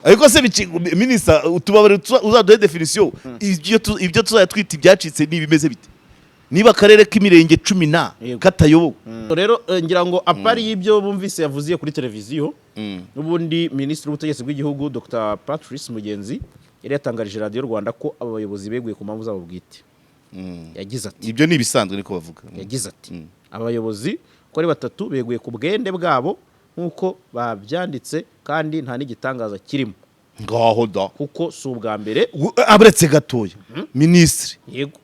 Ariko se minisita, utubabarire, uzaduhe définition. Ibyo tuzajya twita ibyacitse ni ibimeze bite, niba akarere k'imirenge 10 na katayobowe? Rero ngira ngo à part y'ibyo bumvise yavuziye kuri televiziyo, n'ubundi Minisitiri w'Ubutegetsi bw'Igihugu, Dr Patrice Mugenzi, yari yatangarije Radiyo Rwanda ko aba bayobozi beguye ku mpamvu zabo bwite. Yagize ati: Ibyo ni ibisanzwe, niko bavuga. Yagize ati: "Aba bayobozi uko ari batatu beguye ku bwende bwabo nk'uko babyanditse, kandi nta n'igitangaza kirimo." Ngaho da! Kuko si ubwa mbere. Aburetse gatoya, minisitiri. Yego.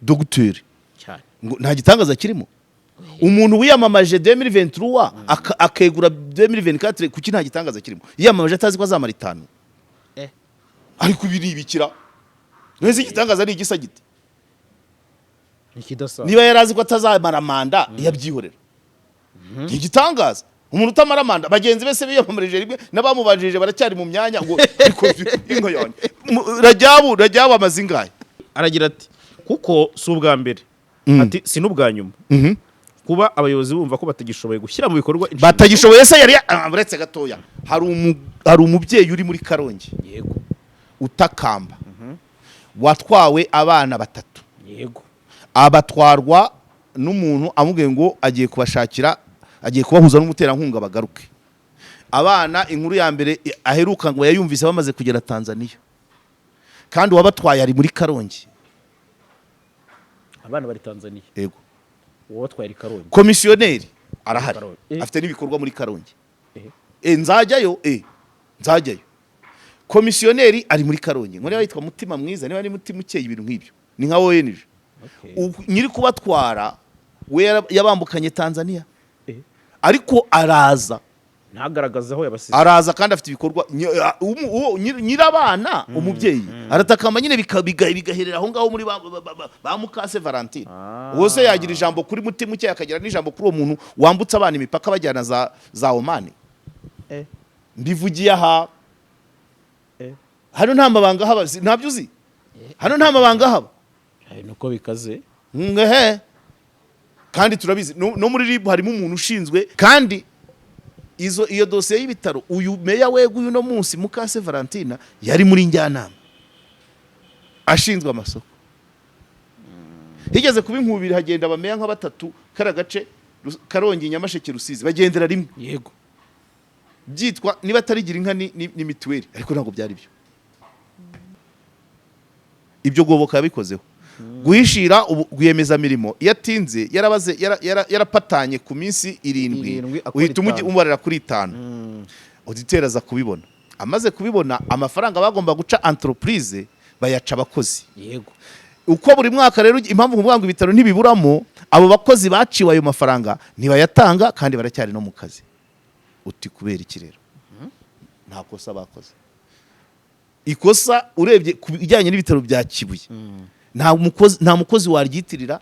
Dogiteri. Cyane. Ngo nta gitangaza kirimo? Umuntu wiyamamaje 2023 akegura 2024, kuki nta gitangaza kirimo? Yiyamamaje atazi ko azamara 5. Ariko ibi ni ibikira mwese, igitangaza ni igisa gite? Ikidasanzwe. Niba yari azi ko atazamara manda, yabyihorera. Ni igitangaza umuntu utamara manda? Bagenzi be se biyamamarije rimwe n'abamubanjirije baracyari mu myanya, ngo ariko inka yanjye. Rajabu amaze ingahe? Aragira ati: "Kuko si ubwa mbere," ati: "Si n'ubwa nyuma kuba abayobozi bumva ko batagishoboye gushyira mu bikorwa inshingano." Batagishoboye se? Yari uretse gatoya, hari umubyeyi uri muri Karongi utakamba, watwawe abana batatu, abatwarwa n'umuntu amubwiye ngo agiye kubashakira, agiye kubahuza n'umuterankunga bagaruke. Abana, inkuru ya mbere aheruka ngo yayumvise bamaze kugera Tanzania, kandi uwabatwaye ari muri Karongi. Abana bari Tanzania? Yego. Uwo batwaye ari Karongi? Komisiyoneri arahari. Karongi. Afite n'ibikorwa muri Karongi. Eh. Nzajyayo, nzajyayo. Komisiyoneri ari muri Karongi, ngo niba yitwa Mutima Mwiza, niba ari Mutima Ukeye, ibintu nk'ibyo, ni nka ONG. Nyiri kubatwara we yabambukanye Tanzania, ariko araza. Ntagaragaze aho yabasize. Araza kandi afite ibikorwa. Uwo nyirabana, umubyeyi aratakamba nyine, bigaherera aho ngaho muri ba Mukase Valentine. Uwo se yagira ijambo kuri Mutima Ukeye, akagira n'ijambo kuri uwo muntu wambutse abana imipaka bajyana za Omani? Mbivugiye aha. Hano nta mabanga haba, ntabyo uzi, hano nta mabanga haba. Nuko bikaze. Ngehe, kandi turabizi, no muri RIB harimo umuntu ushinzwe. Kandi iyo dosiye y'ibitaro, uyu meya weguye uno munsi, Mukase Valentina, yari muri njyanama ashinzwe amasoko. Higeze kuba inkubiri, hagenda abameya nka batatu, kara gace Karongi, Nyamasheke, Rusizi, bagendera rimwe. Byitwa niba atari gira inka ni mituweli, ariko ntabwo byari byo. Ibyo Goboka yabikozeho guhishira rwiyemezamirimo iyo atinze, yarabaze, yarapatanye ku minsi 7. 7, akora Uhita 5. umubarira kuri 5. Auditeur aza kubibona. Amaze kubibona, amafaranga bagomba guca entreprise bayaca abakozi. Uko buri mwaka rero, impamvu nkuvuga ngo ibitaro ntibiburamo, abo bakozi baciwe ayo mafaranga ntibayatanga kandi baracyari no mu kazi. Uti kubera iki rero? Nta kosa bakoze. Ikosa, urebye ku bijyanye n'ibitaro bya Kibuye, nta mukozi waryitirira,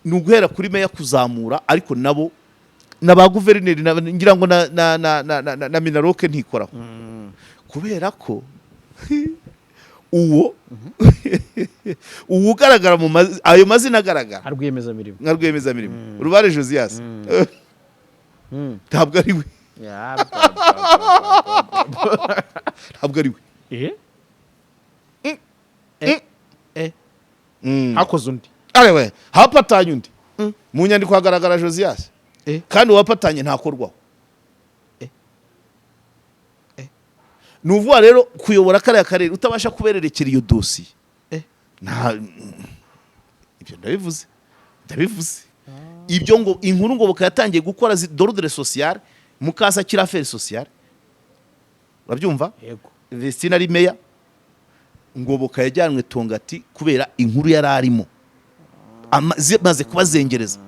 ni uguhera kuri meya kuzamura, ariko nabo na ba guverineri ngira ngo na MINALOC ntikoraho, kubera ko uwo ugaragara mu ayo mazina agaragara Nka rwiyemezamirimo. Nka rwiyemezamirimo Rubare Josias, ntabwo ari we. Ntabwo ari we. Eh? Eh. Eh. Hakoze undi. Arewe, hapatanye undi. Mu nyandiko hagaragara Josias. Kandi uwapatanye ntakorwaho. Eh. Ni uvuga rero kuyobora kariya karere utabasha kubererekera iyo dosiye. Nta ibyo, ndabivuze, ndabivuze. Ibyo ngo inkuru Ngoboka yatangiye gukora d'ordre social, Mukasa kiri affaire sociale, urabyumva? Yego. Vestine ari meya, Ngoboka yajyanwe Tongati kubera inkuru yari arimo. Zimaze kubazengereza,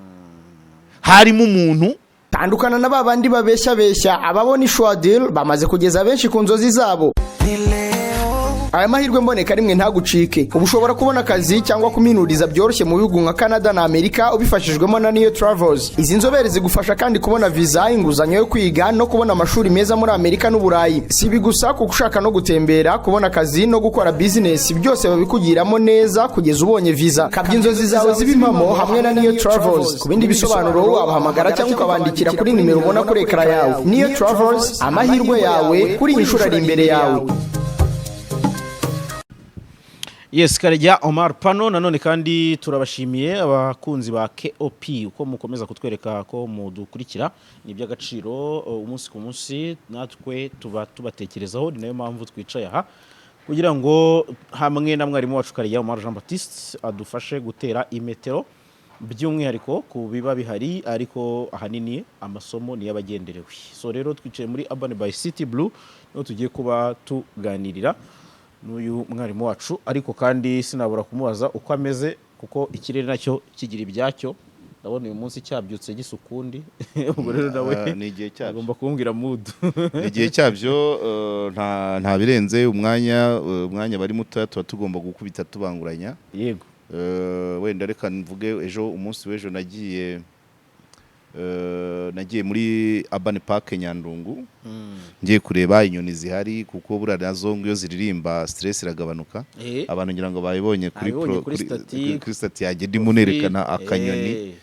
harimo umuntu. Tandukana na ba bandi babeshya beshya. Ababona ishwadil bamaze kugeza benshi ku nzozi zabo. Aya mahirwe mboneka rimwe ntagucike. Ubu ushobora kubona akazi cyangwa kuminuriza byoroshye mu bihugu nka Canada na Amerika ubifashijwemo na Niyo Travels. Izi nzobere zigufasha kandi kubona viza, inguzanyo yo kwiga no kubona amashuri meza muri Amerika n'Uburayi. Si ibi gusa, kuko ushaka no gutembera, kubona akazi no gukora bizinesi, byose babikugiramo neza kugeza ubonye viza. Kabya inzozi zawe zibe impamo hamwe na Niyo Travels. Ku bindi bisobanuro wabahamagara cyangwa ukabandikira kuri nimero ubona kuri ekara yawe. Niyo Travels, amahirwe yawe kuri iyi nshuro ari imbere yawe. Yes, Karegeya Omar Pano, nanone kandi turabashimiye abakunzi ba KOP uko mukomeza kutwereka ko mudukurikira, ni iby'agaciro umunsi ku munsi natwe tuba tubatekerezaho. Ni nayo mpamvu twicaye aha kugira ngo hamwe na mwarimu wacu Karegeya Omar Jean Baptiste adufashe gutera imetero, by'umwihariko ku biba bihari, ariko ahanini amasomo niyo abagenderewe. So rero twicaye muri Urban by City Blue, niho tugiye kuba tuganirira n'uyu mwarimu wacu, ariko kandi sinabura kumubaza uko ameze, kuko ikirere nacyo kigira ibyacyo. Ndabona uyu munsi cyabyutse gisa ukundi, ubwo rero nawe Ah, ni igihe cyabyo. agomba kumbwira mood. Ni igihe cyabyo, nta birenze. Umwanya bari mutoya, tuba tugomba gukubita tubanguranya. Wenda reka mvuge ejo, umunsi w'ejo nagiye muri Urban Park Nyandungu, ngiye kureba inyoni zihari, kuko buriya nazo ngo iyo ziririmba stress iragabanuka. Abantu ngira ngo bayibonye kuri Nabibonye kuri status. Kuri status yanjye ndimo nerekana akanyoni.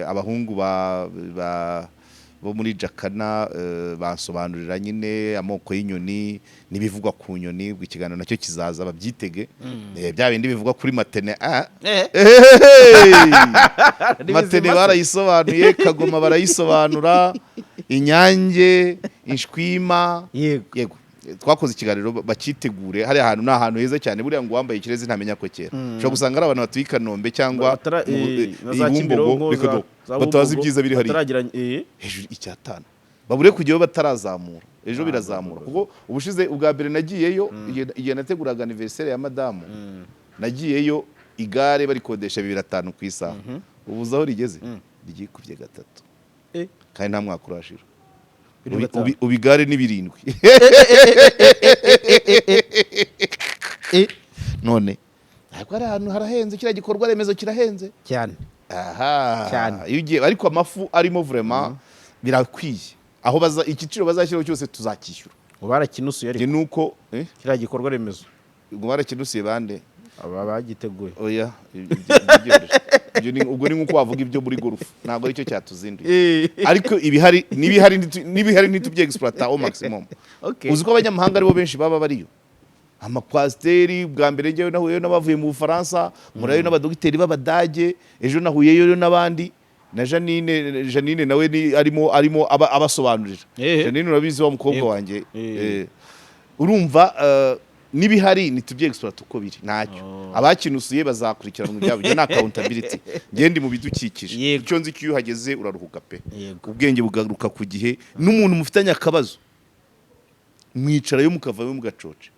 Abahungu ba bo muri Jakana bansobanurira nyine amoko y'inyoni n'ibivugwa ku nyoni. Ubwo ikiganiro nacyo kizaza, babyitege. Bya bindi bivugwa kuri matene, ah. Hey! Matene barayisobanuye, kagoma barayisobanura, inyange, inshwima. Yego, twakoze ikiganiro, bakitegure. Hariya hantu ni ahantu heza cyane. Buriya ngo uwambaye ikirezi ntamenya ko kera ushobora gusanga ari abantu batuye i Kanombe cyangwa na za i Bumbogo, Kimironko, reka do, za batazi Bumbogo, ibyiza biri hariya. bataragira, Hejuru icyatanu babure kujyayo batarazamura, ejo birazamura, kuko ubushize ubwa mbere nagiyeyo igihe nateguraga anniversaire ya madamu, nagiyeyo igare barikodesha 2500 ku isaha. Ubu uzi aho rigeze? Ryikubye gatatu. Kandi nta mwaka urashira. Bibiri gatanu. Ubu igare ni 7. None ariko hari ahantu harahenze, kiriya gikorwa remezo kirahenze. Cyane. Aha. Cyane. Iyo ugiye ariko amafu arimo, vraiment birakwiye. Aho baza, igiciro bazashyiraho cyose tuzakishyura. Ngo barakinusuye ariko. Njye nuko Kiriya gikorwa remezo. Ngo barakinusuye bande? Aba bagiteguye. Oya, ibyo ubwo ni nkuko wavuga ibyo muri golf, ntabwo aricyo cyatuzinduye. Ariko ibihari n'ibihari n'ibihari ntitubye-exploita au maximum. Uzi ko abanyamahanga aribo benshi baba bariyo, amakwasiteri. Bwa mbere njyewe nahuyeyo n'abavuye mu Bufaransa, mpurayo n'abadogiteri b'Abadage, ejo nahuyeyo n'abandi na Janine. Janine nawe ni arimo abasobanurira. Janine urabizi, wa mukobwa wanjye. Urumva, n'ibihari ntitubye-exploita uko biri, ntacyo. Abakinusuye bazakurikiranwa ibyabo, ibyo ni accountability. Njye ndi mu bidukikije. Icyo nzi ko iyo uhageze uraruhuka pe. Ubwenge bugaruka ku gihe, n'umuntu mufitanye akabazo mwicarayo mukavayo mugacoca.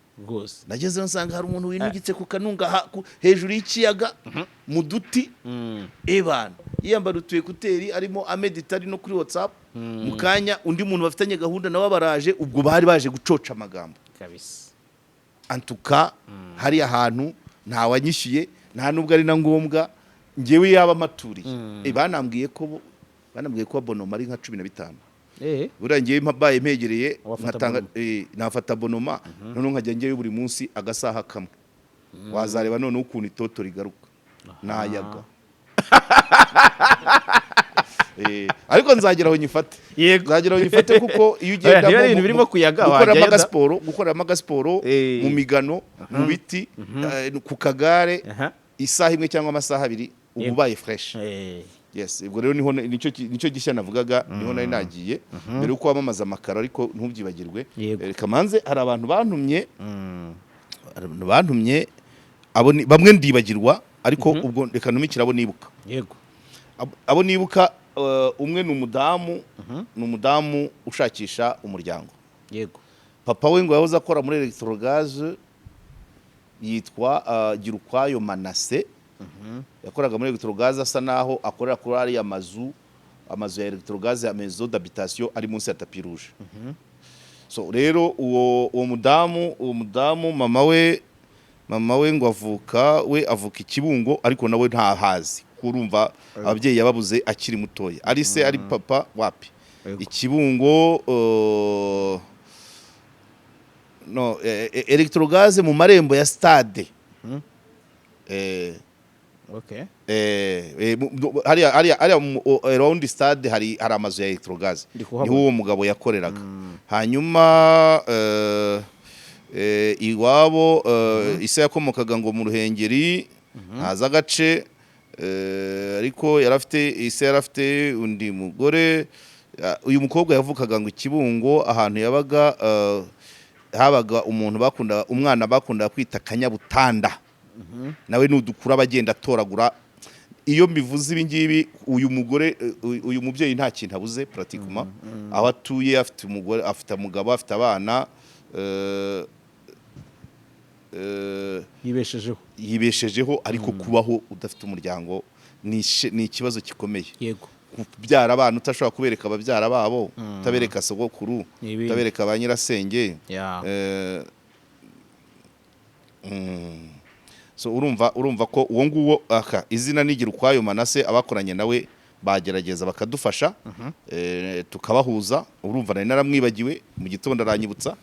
Nagezeyo nsanga hari umuntu winugitse ku kanunga hejuru y'ikiyaga mu duti, ebana yiyambara utu écouteurs, arimo amedita, ari no kuri WhatsApp. Mu kanya undi muntu bafitanye gahunda nawe baraje, ubwo bari baje gucoca amagambo. Antuka hariya hantu ntawanyishyuye, nta nubwo ari na ngombwa. Ngewe yaba amaturiye. Banambwiye ko abonnement ari nka 15. Buriya ngewe mbaye mpegereye Wafata nkatanga abonnement. Nafata abonnement, noneho nkajya njyayo buri munsi agasaha kamwe, wazareba noneho ukuntu itoto rigaruka nayaga. Ariko nzagera aho nyifate. Nzagera aho nyifate, kuko iyo Oya, ugenda niba ari ibintu birimo kuyaga, gukoreramo wajyayo da. agasiporo mu migano, mu biti, ku kagare, isaha imwe cyangwa amasaha 2 uba ubaye fresh. Yes, ubwo rero niho nicyo gishya navugaga, niho nari nagiye mbere yuko wamamaza amakaro, ariko ntubyibagirwe. Reka manze, hari abantu bantumye, hari abantu bantumye, abo bamwe ndibagirwa, ariko ubwo reka ntumikire abo nibuka. Abo nibuka, umwe ni umudamu ushakisha umuryango. Papa we ngo yahoze akora muri Electrogaz, yitwa Girukwayo Manase. Yakoraga muri Electrogaz, asa naho akorera kuri ariya mazu, amazu ya Electrogaz ya maison d'habitation ari munsi ya tapis rouge. So rero uwo mudamu mama we ngo avuka, we avuka i Kibungo, ariko nawe ntahazi, kurumva ababyeyi yababuze akiri mutoya, ari se ari papa wapi. I Kibungo, no Electrogaz mu marembo ya stade. Hariya around stade hari amazu ya Electrogaz. Ndi kuhabona. Niho uwo mugabo yakoreraga. Hanyuma iwabo, ise yakomokaga ngo mu Ruhengeri, ntazi agace, ariko yarafite ise, yarafite undi mugore. Uyu mukobwa yavukaga ngo i Kibungo, ahantu yabaga, habaga umuntu bakunda, umwana bakundaga kwita Kanyabutanda, nawe nudukura abagenda atoragura. Iyo mbivuze ibi ngibi, uyu mugore, uyu mubyeyi nta kintu abuze pratiquement. Aho atuye afite umugore, afite umugabo, afite abana, Yibeshejeho. Yibeshejeho, ariko kubaho udafite umuryango ni ikibazo gikomeye. Kubyara abana utashobora kubereka ababyara babo, utabereka sogokuru, Ni ibindi. utabereka ba nyirasenge. So urumva ko uwo nguwo aka izina nigira ukwayo Manase, abakoranye nawe bagerageza bakadufasha, tukabahuza. Urumva nari naramwibagiwe, mu gitondo aranyibutsa.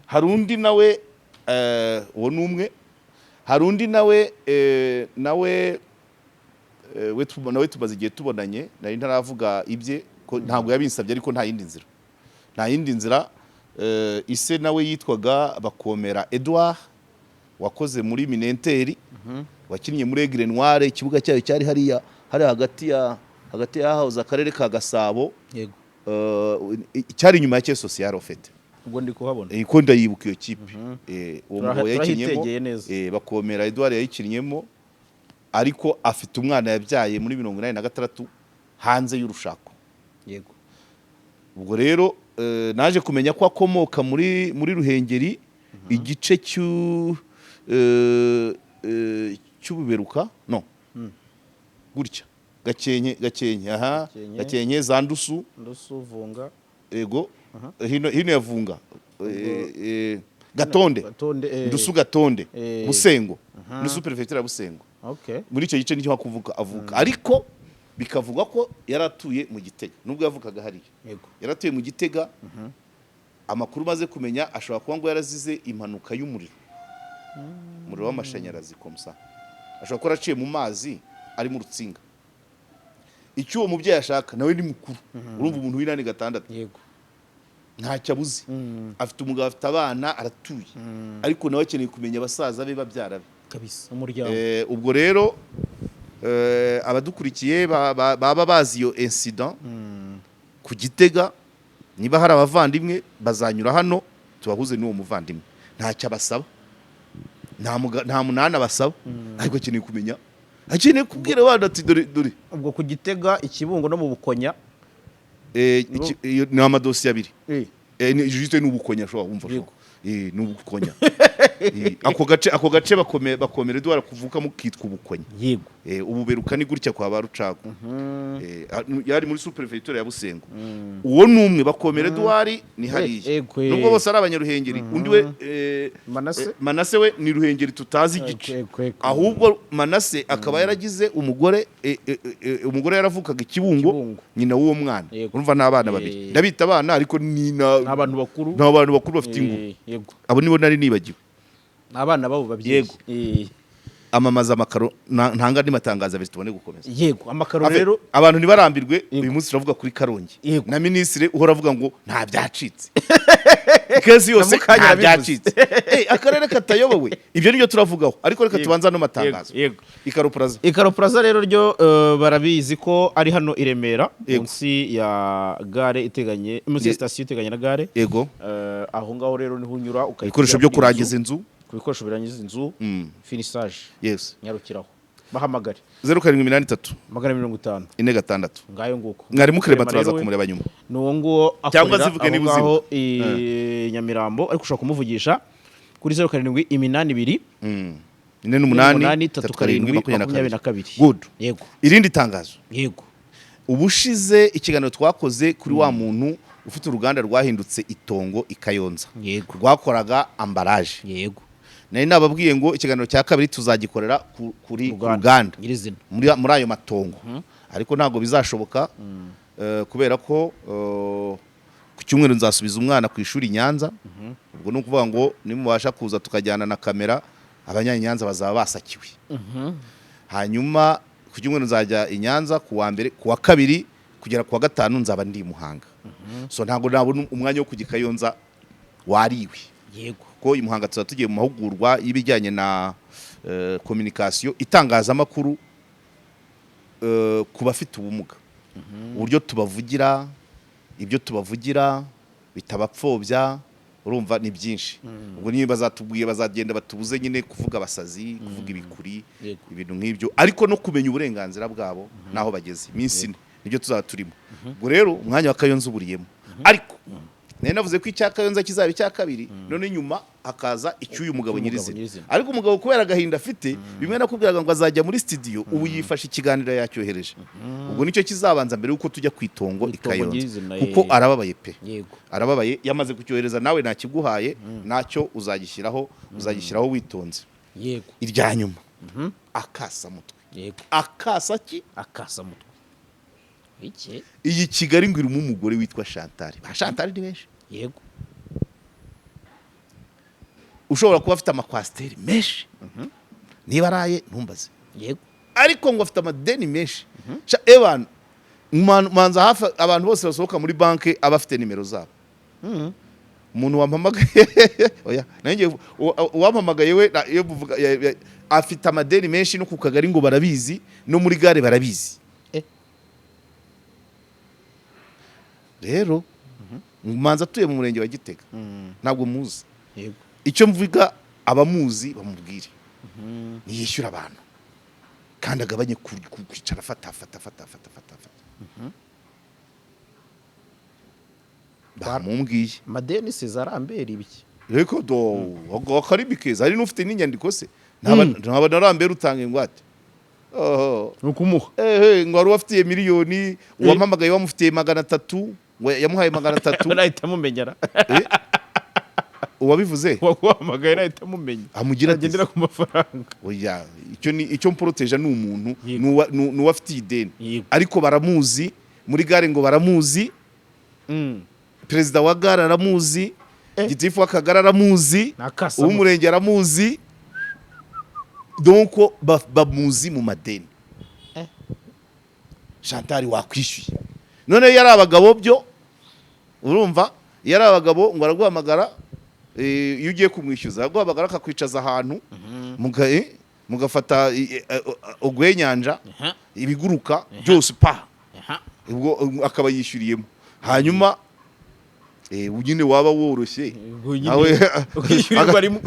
Hari undi nawe, uwo ni umwe. Hari undi nawe, nawe nawe tumaze igihe tubonanye, nari ntaravuga ibye ko ntabwo yabinsabye, ariko nta yindi nzira, nta yindi nzira. Ise nawe yitwaga Bakomera Edouard, wakoze muri Mininter, wakinnye muri Aigle Noire. Ikibuga cyayo cyari hariya, hari hagati yahahoze akarere ka Gasabo. Cyari inyuma ya Caisse Sociale en fait. Ubwo ndi kuhabona. Ko ndayibuka iyo kipe. Uwo mugabo yayikinnyemo. Turahitegeye neza. Bakomera Edouard yayikinnyemo, ariko afite umwana yabyaye muri 86 hanze y'urushako. Ubwo rero naje kumenya ko akomoka muri Ruhengeri, igice cy'Ububeruka, no gutya Gakenke, Gakenke aha. Gakenke. Gakenke za Ndusu. Ndusu, Vunga. Ego, hino hino ya Vunga, Gatonde. Gatonde. Ndusu, Gatonde, Busengo, muri sous-préfecture ya Busengo. Muri icyo gice nicyo hakuvuka avuka, ariko bikavugwa ko yari atuye mu Gitega nubwo yavukaga hariya. Yaratuye mu Gitega. Amakuru maze kumenya, ashobora kuba ngo yarazize impanuka y'umuriro, umuriro w'amashanyarazi comme ça, ashobora kuba yaraciye mu mazi ari mu rutsinga. Icyo uwo mubyeyi ashaka, nawe ni mukuru, urumva umuntu w'86, ntacyo abuze, afite umugabo, afite abana, aratuye, ariko nawe akeneye kumenya abasaza be, babyara be. Kabisa, umuryango. Ubwo rero abadukurikiye baba bazi iyo incident ku Gitega, niba hari abavandimwe bazanyura hano tubahuze n'uwo muvandimwe. Ntacyo abasaba, nta munani abasaba, ariko akeneye kumenya, akeneye kubwira abana ati dore dore. Ubwo ku Gitega, i Kibungo no mu Bukonya. Iyo ni amadosiye abiri. Ni juste ni Ubukonya, ashobora wumva ashobora. Ni Ubukonya. Ako gace bakomera Edouard kuvukamo kitwa Ubukonya. Ububeruka ni gutya kwa ba Rucagu. Yari muri sous-préfecture ya Busengo. Uwo ni umwe, Bakomera Edouard ni hariya. Nubwo bose ari abanyaruhengeri, undi we Manase? Manase we ni Ruhengeri, tutazi igice. Yego. Ahubwo Manase akaba yaragize umugore, umugore yaravukaga i Kibungo, Kibungo. nyina w'uwo mwana. Urumva n'abana babiri. Ndabita abana ariko ni na Ni abantu bakuru. Ni abantu bakuru bafite ingo. Abo nibo nari nibagiwe. Ni abana babo babyeyi. Yego. Amamaza amakaro, ntanga andi matangazo abiri tubone gukomeza. Yego, amakaro Ave, rero. abantu ntibarambirwe, uyu munsi turavuga kuri Karongi na minisitiri uhora avuga ngo nta byacitse, kezi yose Na Mukanya nta arabivuze. byacitse. Akarere katayobowe, ibyo nibyo turavugaho, ariko reka tubanze ano matangazo. Yego. Ikaro Plaza. Ikaro Plaza rero ryo, barabizi ko ari hano i Remera, munsi ya gare iteganye, munsi ya sitasiyo iteganye na gare. Aho ngaho rero niho unyura ukahita Ibikoresho ugera byo kuri kurangiza inzu. inzu. Ku bikoresho birangiza inzu, finissage. Nyarukiraho, bahamagare. 0783 250 46. Ngayo nguko. Mwarimu Clement Clement turaza rero we kumureba nyuma. Ni uwo nguwo Cyangwa akorera zivuge aho niba ngaho i Nyamirambo, ariko ushobora kumuvugisha kuri 0782 48 8 37 22. 22. Good. Yego. Irindi tangazo. Yego. Ubushize ikiganiro twakoze kuri wa muntu Ufite uruganda rwahindutse itongo i Kayonza, rwakoraga emballage. Nari nababwiye ngo ikiganiro cya kabiri tuzagikorera kuri ku ruganda nyirizina, muri ayo matongo, ariko ntabwo bizashoboka kubera ko ku cyumweru nzasubiza umwana ku ishuri i Nyanza. Ubwo ni ukuvuga ngo nimubasha kuza tukajyana na kamera, abanyanyanza bazaba basakiwe. Hanyuma ku cyumweru nzajya i Nyanza, ku wa mbere, ku wa kabiri kugera ku wa gatanu nzaba ndi i Muhanga. So ntabwo nabona umwanya wo kujya i Kayonza wariwe, ko i Muhanga tuzaba tugiye mu mahugurwa y'ibijyanye na communication, itangazamakuru, ku bafite ubumuga, uburyo tubavugira, ibyo tubavugira bitabapfobya. Urumva ni byinshi. Ubwo niba bazatubwiye, bazagenda batubuze nyine kuvuga abasazi, kuvuga ibikuri, ibintu nk'ibyo, ariko no kumenya uburenganzira bwabo n'aho bageze. Iminsi 4 nibyo tuzaba turimo. Ubwo rero umwanya wa Kayonza uburiyemo, ariko nari navuze ko icya Kayonza kizaba icya kabiri, none nyuma hakaza icy'uyu mugabo Icy'umugabo nyirizina. Nyirizina. Ariko umugabo kubera agahinda afite, bimwe nakubwiraga ngo azajya muri studio, ubu yifashe ikiganiro yacyohereje. Ubwo nicyo kizabanza mbere y'uko tujya ku itongo i Itongo Kayonza, nyirizina, kuko arababaye pe. Arababaye, yamaze kucyohereza. Nawe nakiguhaye, nacyo uzagishyiraho witonze. Irya nyuma, akasamutwe. Akasa ki? Akasamutwe iki? Iyi Kigali ngo irimo umugore witwa Chantal. Ba Chantal ni benshi. Ushobora kuba afite amakwasiteri menshi, niba araye ntumbaze, ariko ngo afite amadeni menshi. Sha ebana, manza hafi abantu bose basohoka muri banki aba afite nimero zabo. Umuntu wampamagaye, oya, nanjye uwampamagaye we iyo muvuga afite amadeni menshi, no ku kagari ngo barabizi, no muri gare barabizi. Rero manza atuye mu murenge wa Gitega, ntabwo muzi. Icyo mvuga, abamuzi bamubwire ntiyishyura abantu kandi agabanye kwicara afata afata afata afata afata afata. Bamumbwiye. Madeni César Ambera ibiki? Reko do akarimi keza, hari n'ufite n'inyandiko se, ntaba narambere utanga ingwate. Oho. Ni ukumuha. Ehe, ngo wari uwafitiye miliyoni, uwampamagaye wamufitiye 300, ngo yamuhaye 300. Nahita mumenyera. Eh, uwabivuze. Waguhamagaye nahita mumenya. Amugira ati agendera ku mafaranga. Oya, icyo ni icyo mporoteja ni umuntu nuwafitiye ideni. Ariko baramuzi muri gare, ngo baramuzi, perezida wa gare aramuzi, gitifu w'akagari aramuzi, Ni akasamutwe. uw'umurenge aramuzi. Donc bamuzi mu madeni. Chantal wakwishyuye. None iyo ari abagabo byo, urumva, iyo ari abagabo ngo araguhamagara, iyo ugiye kumwishyuza araguhamagara akakwicaza ahantu, mugafata ogwenyanja, ibiguruka byose pa, ubwo akaba yishyuriyemo. Hanyuma nyine waba woroshye Ubwo nyine nawe ukishyurirwa rimwe.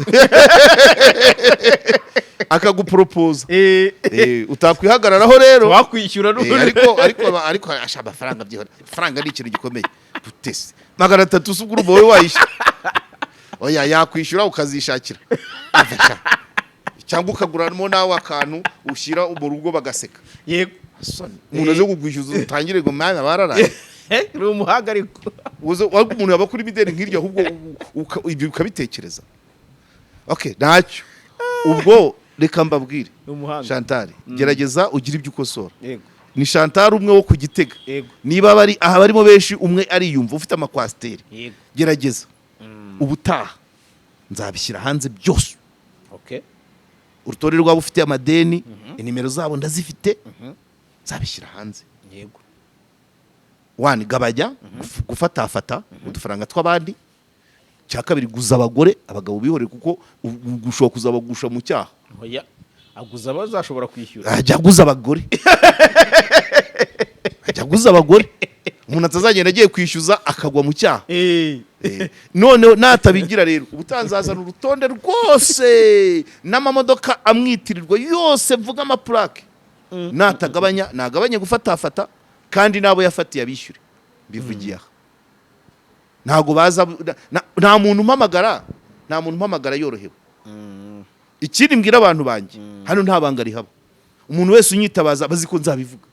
Akaguporopoza. Utakwihagararaho rero. Wakwishyura n'ubundi. Ariko asha amafaranga byihora, amafaranga ni ikintu gikomeye. Gutese 300 se, ubwo urumva wowe wayishyura? Oya, yakwishyura ukazishakira. Avasha. Cyangwa ukaguramo nawe akantu ushyira mu rugo bagaseka. Umuntu aze kukwishyuza utangire ngo mwana bararaye. Uri umuhanga ariko. Ariko umuntu yaba kuri mideli nk'iryo, ahubwo ibyo ukabitekereza. Okay, ntacyo. Ubwo reka mbabwire. Ni umuhanga. Chantal, gerageza ugire ibyo ukosora. Ni Chantal umwe wo ku Gitega. Niba bari aha barimo benshi, umwe ariyumva ufite amakwasiteri, gerageza. Ubutaha nzabishyira hanze byose, urutonde rwabo ufite amadeni, inimero zabo ndazifite, nzabishyira hanze. Wani gabanya gufatafata udufaranga tw'abandi. Cya kabiri, guza abagore, abagabo bihorere, kuko ushobora kuzabagusha mu cyaha. Oya, aguza abazashobora kwishyura. Ajya aguza abagore, ajya aguza abagore, umuntu atazagenda agiye kwishyuza akagwa mu cyaha. Noneho natabigira rero, ubutanzazana urutonde rwose n'amamodoka amwitirirwa yose, mvuga amapurake. Natagabanya, nagabanye gufatafata, kandi n'abo yafatiye abishyure. Mbivugiye aha, ntabwo baza nta muntu umpamagara, nta muntu umpamagara yorohewe. Ikindi mbwira abantu banjye hano, nta banga rihaba. Umuntu wese unyitabaza bazi ko nzabivuga.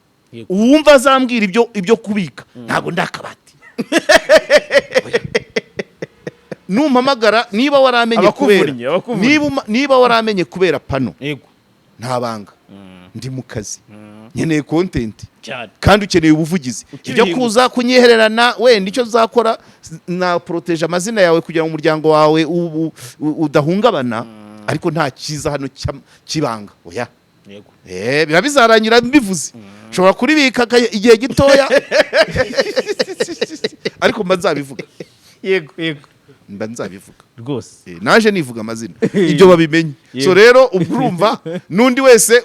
Uwumva azambwira ibyo kubika, ntabwo ndakabati. Oya. Numpamagara niba waramenye kubera Abakuvunnye, abakuvunnye. niba waramenye kubera pano, nta banga, ndi mu kazi, nkeneye content Cyane. kandi ukeneye ubuvugizi. Ukiri Ibyo kuza kunyihererana, wenda icyo uzakora na protéger amazina yawe kugira ngo umuryango wawe udahungabana, ariko nta cyiza hano cy'ibanga, oya. Biba bizarangira mbivuze, nshobora kuribika igihe gitoya, ariko mba nzabivuga. yego yego Mba nzabivuga. Rwose. Naje nivuga amazina, ibyo babimenye. So rero ubwo urumva n'undi wese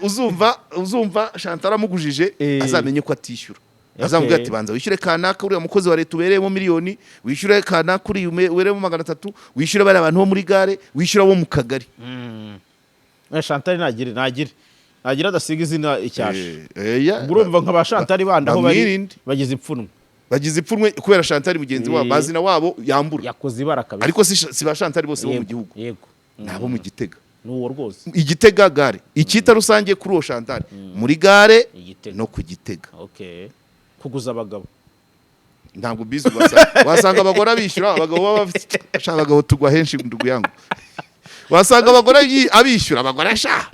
uzumva Chantal amugujije, azamenye ko atishyura, azamubwira ati: "Banza wishyure kanaka, uriya mukozi wa leta ubereyemo miliyoni, wishyure kanaka uriya ubereyemo 300, wishyure bariya bantu bo muri gare, wishyure abo mu kagari." Chantal nagire adasiga izina icyasha. Ya. Ubwo urumva nka ba Chantal bandi aho bari Bamwirinde. bagize ipfunwe. Bagize ipfunwe kubera Chantal mugenzi wabo, bazina wabo yambura. Yakoze ibara kabisa. Ariko si ba Chantal bose bo mu gihugu, ni abo mu Gitega. Ni uwo rwose. Igitega gare, icyita rusange kuri uwo Chantal muri gare Igitega. no ku Gitega. Okay, kuguza abagabo. Ntabwo bizi, wasanga abagore abishyura, abagabo baba bafite sha, abagabo tugwa henshi, ndugu yangu. Wasanga abagore abishyura, abagore sha,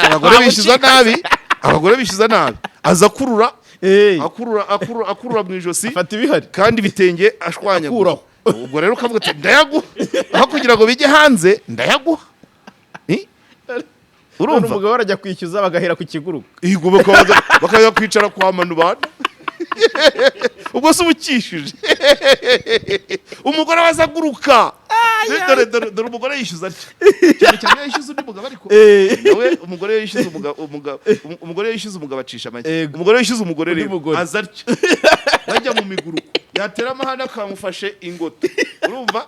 abagore bishyuza nabi, abagore bishyuza nabi, aza akurura, akurura, akurura, akurura mu ijosi. Afata ibihari. Kandi ibitenge ashwanyaguza. Akuraho. Ubwo rero ukavuga uti: "Ndayaguha aho kugira ngo bijye hanze, ndayaguha." None Urumva umugabo arajya kwishyuza bagahera ku kiguruka. Yego, bakaza kwicara kwa manu bana. Ubwo se uba ukishije umugore waza aguruka? Dore, dore, dore umugore yishyuza atya, cyane cyane iyo yishyuza undi mugabo. Ariko nawe umugore yishyuza umugabo, umugore yishyuza umugabo acisha make. Umugore yishyuza umugore Undi rero mugore. aza atya, bajya mu miguruko, yatera amahane akamufashe ingoto, urumva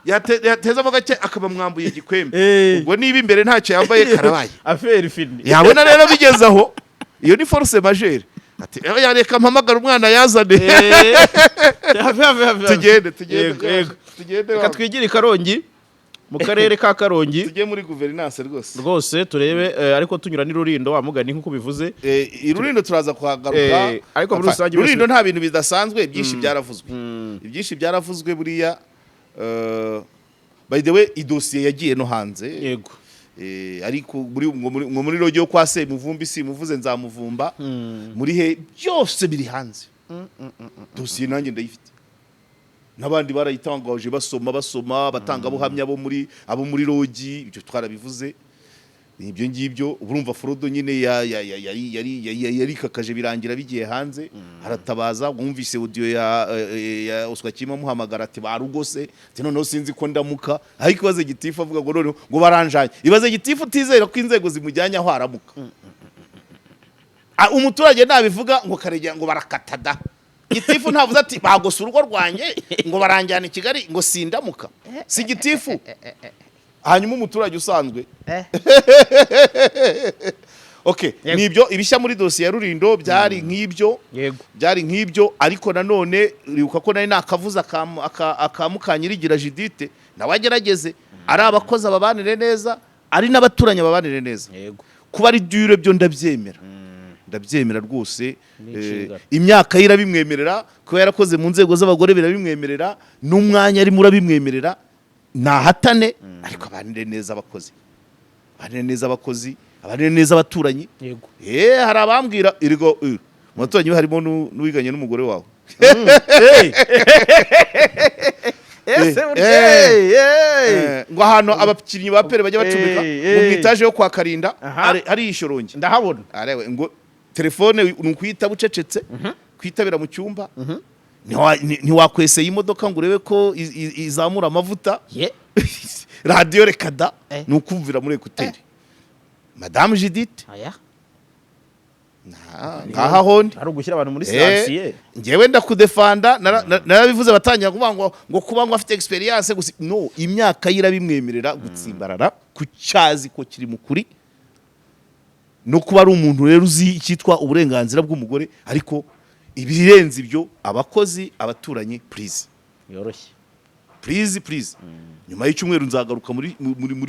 yatezamo gake akaba mwambuye igikwembe. Ubwo niba imbere ntacyo yambaye, karabaye. Affaire finie. Yabona rero bigeze aho, iyo ni force majeure, ati: "Eh, yareka mpamagara umwana yazane." Have, have, have, have. Tugende, tugende. Yego. Tugende. Reka twigire i Karongi, mu karere ka Karongi. Tujye muri gouvernance rwose. Rwose turebe, ariko tunyura n'i Rurindo wa mugani nk'uko bivuze. I Rurindo turaza kuhagaruka. Ariko muri rusange Rurindo nta bintu bidasanzwe, byinshi byaravuzwe, ibyinshi byaravuzwe buriya. By the way, idosiye yagiye no hanze. Ariko muri ngo muri rogi yo kwa Semuvumbi, simuvuze nzamuvumba muri he, byose biri hanze. Dosiye nanjye ndayifite, n'abandi barayitangaje, basoma abatangabuhamya bo muri abo muri rogi, ibyo twarabivuze. Ibyo ngibyo urumva fraude nyine ya- ya- ya- yari yari yari yarikakaje, birangira bigiye hanze, aratabaza. Wumvise audio ya Oswa Kima amuhamagara ati: "Barugose," ati: "Noneho sinzi ko ndamuka." Ariko ibaze gitifu avuga ngo noneho ngo baranjanye. Ibaze gitifu utizera ko inzego zimujyanye aho aramuka. Umuturage nabivuga ngo Karegeya ngo barakata da. Gitifu ntavuze ati: "Bagose urugo rwanjye," ngo baranjyana i Kigali, ngo sindamuka, si gitifu. Hanyuma umuturage usanzwe? Okay, nibyo ibishya muri dosiye ya Rurindo byari nk'ibyo. Byari nk'ibyo, ariko nanone uribuka ko nari nakavuze aka Mukanyirigira Judith, nawe agerageze, ari abakozi ababanire neza, ari n'abaturanyi ababanire neza. Kuba ari dure byo ndabyemera, ndabyemera rwose. Ni inshingano. Imyaka ye irabimwemerera, kuba yarakoze mu nzego z'abagore birabimwemerera, n'umwanya arimo urabimwemerera, nahatane, ariko abanire neza abakozi, abanire neza abakozi, abanire neza abaturanyi. Hari abambwira irigo mu baturanyi be harimo n'uwiganye n'umugore wawe. Ese burya, Ngo ahantu abakinnyi ba APR bajya bacumbika, ngo mu itaje yo kwa Karinda, hari ishorongi. Ndahabona. Arewe, ngo telefone ni ukuyitaba ucecetse, kwitabira mu cyumba. Ntiwakweseye imodoka ngo urebe ko izamura amavuta. Radiyo reka da. Ni ukumvira muri écouteurs, Madamu Judith. Aya. Ngaha hondi. Ari ugushyira abantu muri silencieux. Njyewe ndakudefanda, narabivuze, batangira kuvuga ngo kuba ngo afite experience gusa. No imyaka ye irabimwemerera gutsimbarara ku cyazi ko kiri mu kuri, no kuba ari umuntu rero uzi icyitwa uburenganzira bw'umugore. Ariko ibirenze ibyo, abakozi, abaturanyi, please. Yoroshye. Please, please. Nyuma y'icyumweru nzagaruka muri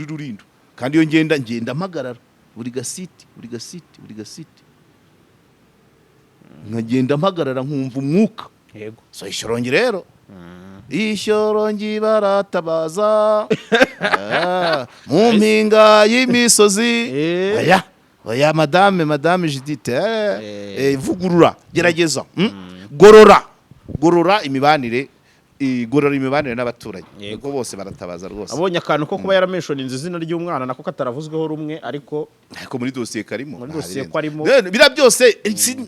Rurindo, kandi iyo ngenda, ngenda mpagarara buri gasiti, buri gasiti, buri gasiti, nkagenda mpagarara nkumva umwuka. Yego. So Ishyorongi rero, Ishyorongi baratabaza. Ah, mu mpinga y'imisozi. Oya, oya, madame Judith, vugurura, gerageza. Gorora, gorora imibanire, gorora imibanire n'abaturanyi, kuko bose baratabaza rwose. Abonye akantu ko kuba yaramentioninze izina ry'umwana, nako kataravuzweho rumwe, ariko Ariko muri dosiye karimo. Muri dosiye ko arimo. Rero, biriya byose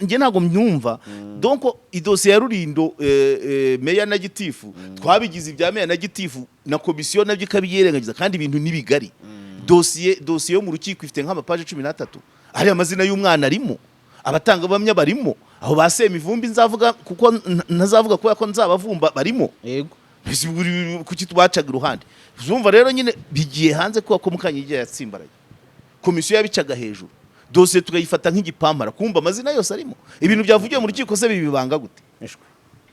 njye ntabwo mbyumva. Donc idosiye ya Rurindo, meya na gitifu, twabigize ibya meya na gitifu na komisiyo, nabyo ikabiyirengagiza, kandi ibintu ni bigari. Dosiye yo mu rukiko ifite nk'amapaje 13, ariya amazina y'umwana arimo, abatangabuhamya barimo, aho ba Semivumbi nzavuga kuko ntazavuga kubera ko nzabavumba barimo. Mbese kuki tubacaga iruhande? Zumva rero nyine bigiye hanze kubera ko Mukanyigiye yatsimbaraye, komisiyo yabicaga hejuru, dosiye tukayifata nk'igipampara, kumva amazina yose arimo. Ibintu byavugiwe mu rukiko se bibibanga gute? Ishwe.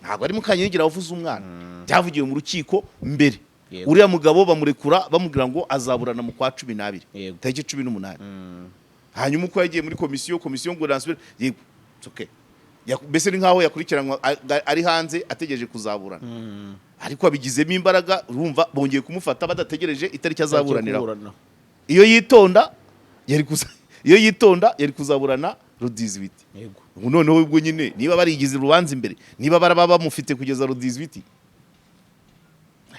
Ntabwo ari Mukanyigira wavuze umwana, byavugiwe mu rukiko mbere. Uriya mugabo bamurekura bamubwira ngo azaburana mu kwa 12, tariki 18. Hanyuma uko yagiye muri komisiyo, komisiyo ngo nasubire, yego, it's okay. Mbese ni nkaho yakurikiranwa ari hanze ategereje kuzaburana, ariko abigizemo imbaraga. Urumva bongeye kumufata badategereje itariki azaburaniraho. Kuburana. Iyo yitonda yari kuzaburana le 18. Ubu noneho ubwo nyine niba barigize urubanza imbere, niba baraba bamufite kugeza le 18,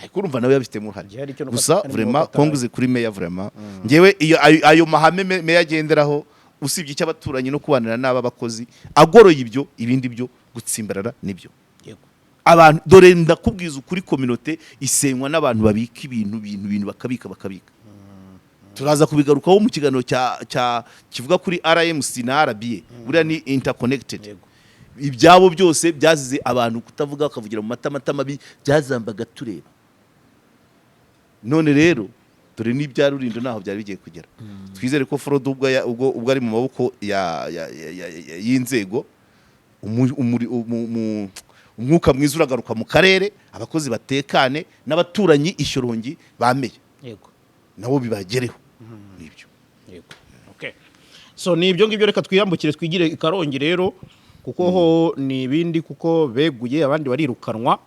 ariko urumva nawe yabifitemo uruhare. Igihari cyo nuko Gusa arimo vraiment ataraye. Congs kuri meya, vraiment. Ngewe iyo ayo mahame meya agenderaho, usibye icy'abaturanyi no kubanira n'aba bakozi, agoroye ibyo, ibindi byo gutsimbarara nibyo. Abantu, dore ndakubwiza ukuri, communauté isenywa n'abantu babika ibintu bintu bintu, bakabika, bakabika. Turaza kubigarukaho mu kiganiro cya kivuga kuri RMC na RBA, buriya ni interconnected. Ibyabo byose byazize abantu kutavuga, bakavugira mu matamatama, byazambaga tureba. None rero dore n'ibya Rurindo naho byari bigiye kugera. Twizere ko Frodo ubwo ari mu maboko y'inzego, umwuka mwiza uragaruka mu karere, abakozi batekane n'abaturanyi Ishyorongi bameye nabo bibagereho, nibyo. Yego. Okay. So ni ibyo ngibyo, reka twiyambukire twigire i Karongi rero, kuko ho ni ibindi, kuko beguye abandi barirukanwa,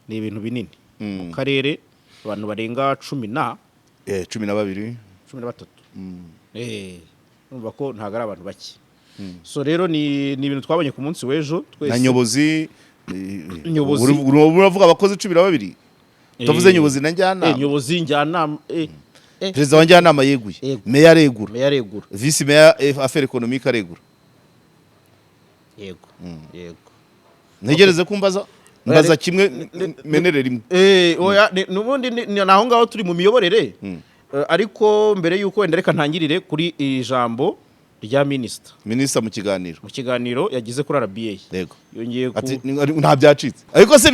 ni ibintu binini mu karere, abantu barenga cumi na 12. 13. Urumva ko ntabwo ari abantu bake. So rero ni ibintu twabonye ku munsi w'ejo Na twese. Nyobozi. Nyobozi. Uravuga abakozi 12, utavuze nyobozi na njyanama. Nyobozi, njyanama. Perezida wa njyanama yeguye. Meya aregura. Meya aregura. Visi meya affaires économiques aregura. Yego. Ntegereze ko mbaza, mbaza kimwe, menere rimwe. Oya, n'ubundi ni aho ngaho turi mu miyoborere. Ariko mbere y'uko wenda, reka ntangirire kuri iri jambo rya minisita. Minisita mu kiganiro. Mu kiganiro yagize kuri RBA. Yongeye ku Ati nta byacitse, ariko se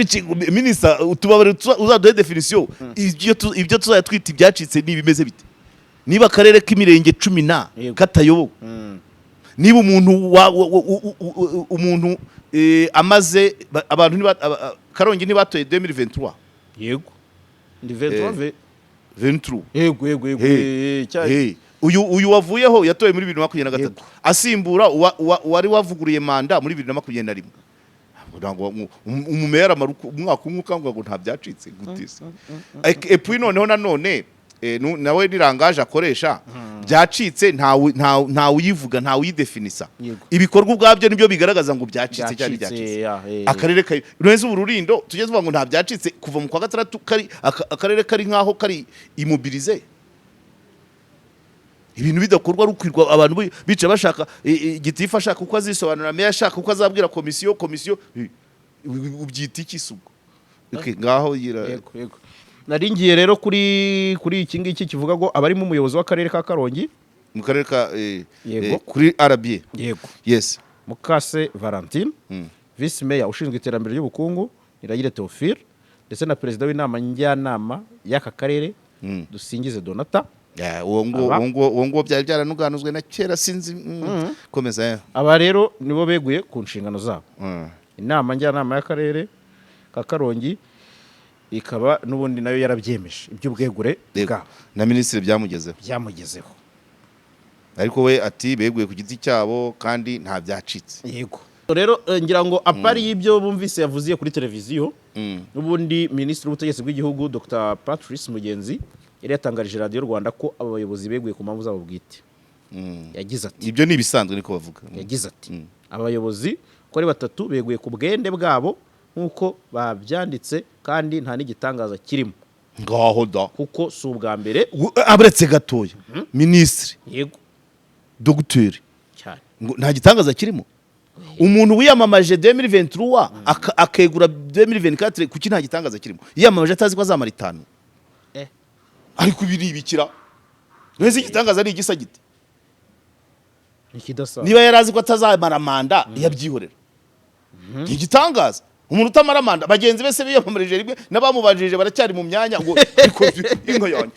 minisita, utubabarire, uzaduhe définition, ibyo tuzajya twita ibyacitse ni ibimeze bite, niba akarere k'imirenge cumi na katayobowe, niba umuntu wa, wa, wa, u- u- u- umuntu amaze abantu Karongi ntibatoye 2023? Yego, ndi 23 23. Yego. Hey. Hey. Uyu wavuyeho yatoye muri 2023, asimbura uwari wavuguruye manda muri 2021. Ntabwo umumeyara amara umwaka umwe ukambwira ngo nta byacitse, gute se? Et puis noneho nanone nawe ni langage akoresha, byacitse ntawe uyivuga, ntawe uyidefinisa. Ibikorwa ubwabyo nibyo bigaragaza ngo byacitse cyangwa ntibyacitse. Ya. Akarere kari neza ubu Rurindo tujye tuvuga ngo nta byacitse kuva mu kwa gatandatu, kari akarere kari nkaho kari immobilisé, ibintu bidakorwa, ari ukwirwa abantu bica bashaka gitifu ashaka uko azisobanura, meya ashaka uko azabwira komisiyo ubyita iki se ubwo? Okay, ngaho yira. Yego, nari ngiye rero kuri iki ngiki kivuga ngo abarimo umuyobozi w'akarere ka Karongi. Mu karere ka kuri RBA. Yego. Yes. Mukase Valentine, visi meya ushinzwe iterambere ry'ubukungu Niragire Theophile, ndetse na perezida w'inama njyanama y'aka karere Dusingize Donata. Ya, uwo nguwo uwo nguwo byari byaranuganuzwe na kera, sinzi. Komeza. Aba rero nibo beguye ku nshingano zabo. Inama njyanama y'akarere ka Karongi ikaba n'ubundi nayo yarabyemeje iby'ubwegure bwabo. Na minisitiri byamugezeho. Byamugezeho. Ariko we ati beguye ku giti cyabo kandi nta byacitse. Yego. Rero ngira ngo apart y'ibyo bumvise yavuziye kuri televiziyo, n'ubundi Minisitiri w'Ubutegetsi bw'Igihugu, Dr Patrice Mugenzi, yari yatangarije Radiyo Rwanda ko aba bayobozi beguye ku mpamvu zabo bwite. Yagize ati: Ibyo ni ibisanzwe, niko bavuga. Yagize ati: "Aba bayobozi uko ari batatu beguye ku bwende bwabo nk'uko babyanditse, kandi nta n'igitangaza kirimo, Ngaho da! kuko si ubwa mbere." Aburetse gatoya, minisitiri, dogiteri, Cyane. ngo nta gitangaza kirimo? Umuntu wiyamamaje 2023 akegura 2024, kuki nta gitangaza kirimo? Yiyamamaje atazi ko azamara 5. Ariko ibi ni ibikira mwese, igitangaza ni igisa gite? Ikidasanzwe. Niba yari azi ko atazamara manda, yabyihorera. Ni igitangaza umuntu utamara manda? Bagenzi be se biyamamarije rimwe n'abamubanjirije baracyari mu myanya, ngo ariko inka yanjye.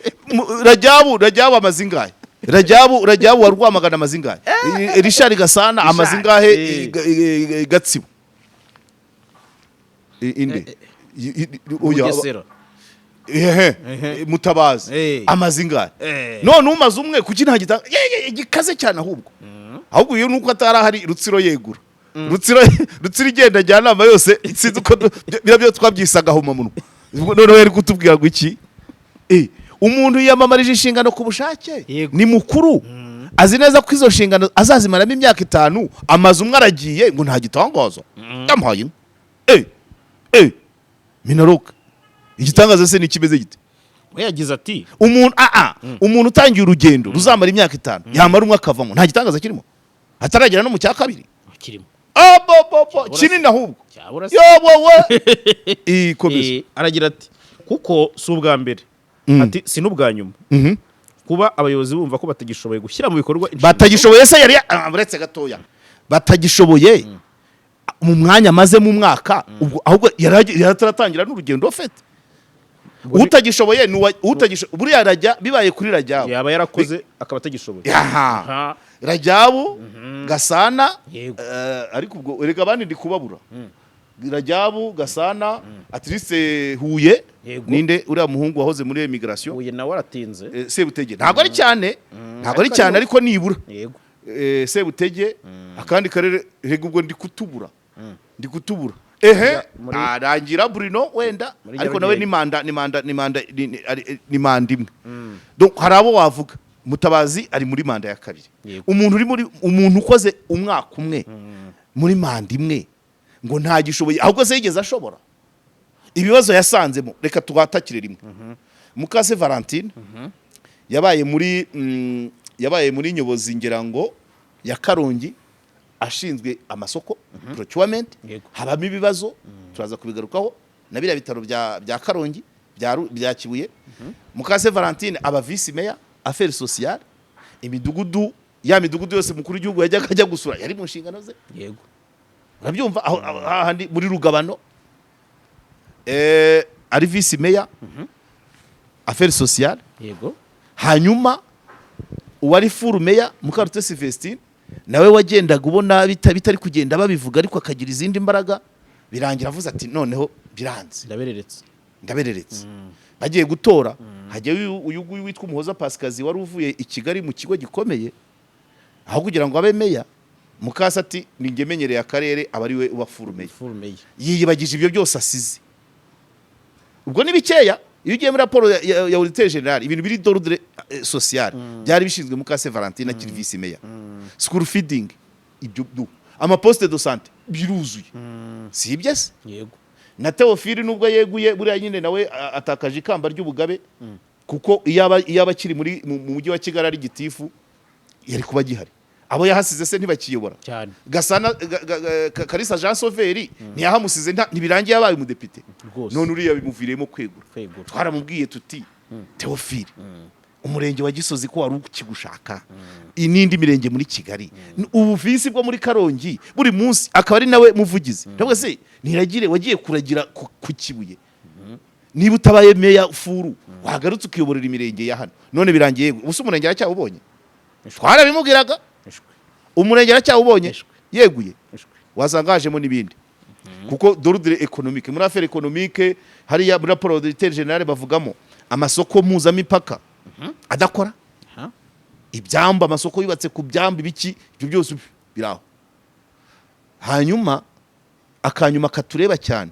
Rajabu amaze ingahe? Rajabu wa Rwamagana amaze ingahe? Richard Gasana amaze ingahe? Gatsibo. Inde? Oya, Bugesera. Ehe, Mutabazi amaze ingahe? None umaze umwe, kuki nta gitanga gikaze cyane? Ahubwo iyo nuko atari ahari Rutsiro yegura, Rutsiro igenda njyanama yose, sinzi uko biriya byo twabyise agahomamunwa. Noneho yari kutubwira ngo iki? Umuntu yiyamamarije inshingano ku bushake, ni mukuru, azi neza ko izo nshingano azazimaramo imyaka 5, amaze umwe aragiye, ngo nta gitangaza? Yamuhaye inka. Minaloc, igitangaza se ni ikimeze gite? We yagize ati: Umuntu umuntu utangiye urugendo ruzamara imyaka 5, yamara umwe akavamo, nta gitangaza kirimo, ataragera no mu cya kabiri? Kirimo. Abobobo, kinini ahubwo. Cyabura se. Yobowe, ikomeza. Aragira ati: "Kuko si ubwa mbere," ati: "si n'ubwa nyuma kuba abayobozi bumva ko batagishoboye gushyira mu bikorwa inshingano." Batagishoboye se? Yari uretse gatoya, batagishoboye mu mwanya amaze mu mwaka ubwo, ahubwo yari ataratangira n'urugendo afite. Utagishoboye ni utagishoboye buriya rajya bibaye kuri Rajyabu. Yaba yarakoze akaba atagishoboye. Aha. Ha. Rajyabu Gasana. Ariko ubwo erega abandi ndi kubabura: Rajyabu, Gasana, Atrice Huye. Ninde uriya muhungu wahoze muri immigration? Huye nawe aratinze. Sebutege ntabwo ari cyane, ntabwo ari Ariko cyane, ariko nibura. Sebutege, akandi karere rega ubwo ndi kutubura, ndi kutubura. Ehe, arangira Bruno wenda, Muri ariko nawe Nyarugenge. ni manda ni manda imwe. Donc hari abo wavuga. Mutabazi ari muri manda ya kabiri. Umuntu uri muri, umuntu ukoze umwaka umwe muri manda imwe, ngo ntagishoboye? Ahubwo se yigeze ashobora? Ibibazo yasanzemo, reka tuhatakire rimwe. Mukase Valentine yabaye muri nyobozi, ngira ngo ya Karongi, ashinzwe amasoko, procurement. Habamo ibibazo, turaza kubigarukaho, na biriya bitaro bya Karongi, bya Kibuye. Mukase Valentine aba vice mayor, affaires sociales, imidugudu, ya midugudu yose mukuru w'igihugu yajyaga ajya gusura yari mu nshingano ze. Urabyumva, aho hahandi muri Rugabano, ari vice mayor, affaires sociales. Hanyuma uwari full mayor, Mukarutesi Vestine, nawe wagendaga ubona bitari kugenda babivuga, ariko akagira izindi mbaraga, birangira avuze ati: "Noneho biranze." Ndabereretse. Ndabereretse. Bagiye gutora, hajya uyu nguyu witwa Umuhoza Pasikazi, wari uvuye i Kigali mu kigo gikomeye, aho kugira ngo abe meya, Mukasa ati: "Ninjye menyereye akarere," aba ari we uba full mayor. Full mayor. Yiyibagije ibyo byose asize. Ubwo ni bikeya. Iyo ugiye muri raporo ya auditeur général, ibintu biri d'ordre social byari bishinzwe Mukase Valentine akiri vice mayor, school feeding, ibyo amaposte de santé biruzuye, si ibyo se? Yego. Na Theophile, nubwo yeguye, buriya nyine nawe atakaje ikamba ry'ubugabe, kuko iyo aba akiri muri mu mujyi wa Kigali ari gitifu, yari kuba agihari. Abo yahasize se ntibakiyobora? Cyane. Gasana Kalisa Jean Sauveur ntiyahamusize? Ntibirangiye yabaye umudepite? None uriya bimuviriyemo kwegura. Kwegura. Twaramubwiye tuti: "Theophile, umurenge wa Gisozi ko wari ukigushaka, n'indi mirenge muri Kigali, ubu vice bwo muri Karongi buri munsi akaba ari nawe muvugizi, ndavuga se ntiragire wagiye kuragira ku Kibuye, niba utabaye meya full, wagarutse ukiyoborera imirenge ya hano?" None birangiye yeguye. Ubu se umurenge aracyawubonye? Twarabimubwiraga. Ishwe. Umurenge aracyawubonye? Ishwe. Yeguye. Ishwe. Wasanga hajemo n'ibindi, kuko d'ordre économique, muri affaire économique hariya muri raporo auditeur général bavugamo amasoko mpuzamipaka adakora, ibyambu, amasoko yubatse ku byambu, ibiki, ibyo byose biraho. Hanyuma akanyuma katureba cyane,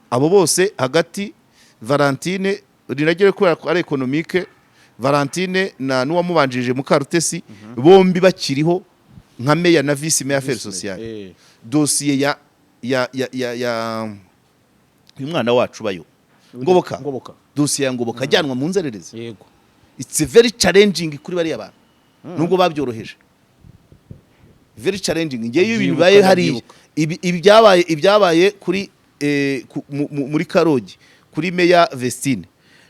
abo bose hagati, Valentine rinagere kubera ko ari économique, Valentine na n'uwamubanjirije Mukarutesi, bombi bakiriho nka meya na vice meya affaires sociales, dosiye ya uyu mwana wacu bayo Ngoboka, Ngoboka. dosiye ya Ngoboka ajyanwa mu nzererezi. It's very challenging kuri bariya bantu, nubwo babyoroheje, very challenging. Ngewe iyo ibintu Ndabyibuka, bibaye hariya, ndabyibuka. ibi ibyabaye kuri muri Karongi kuri meya Vestine,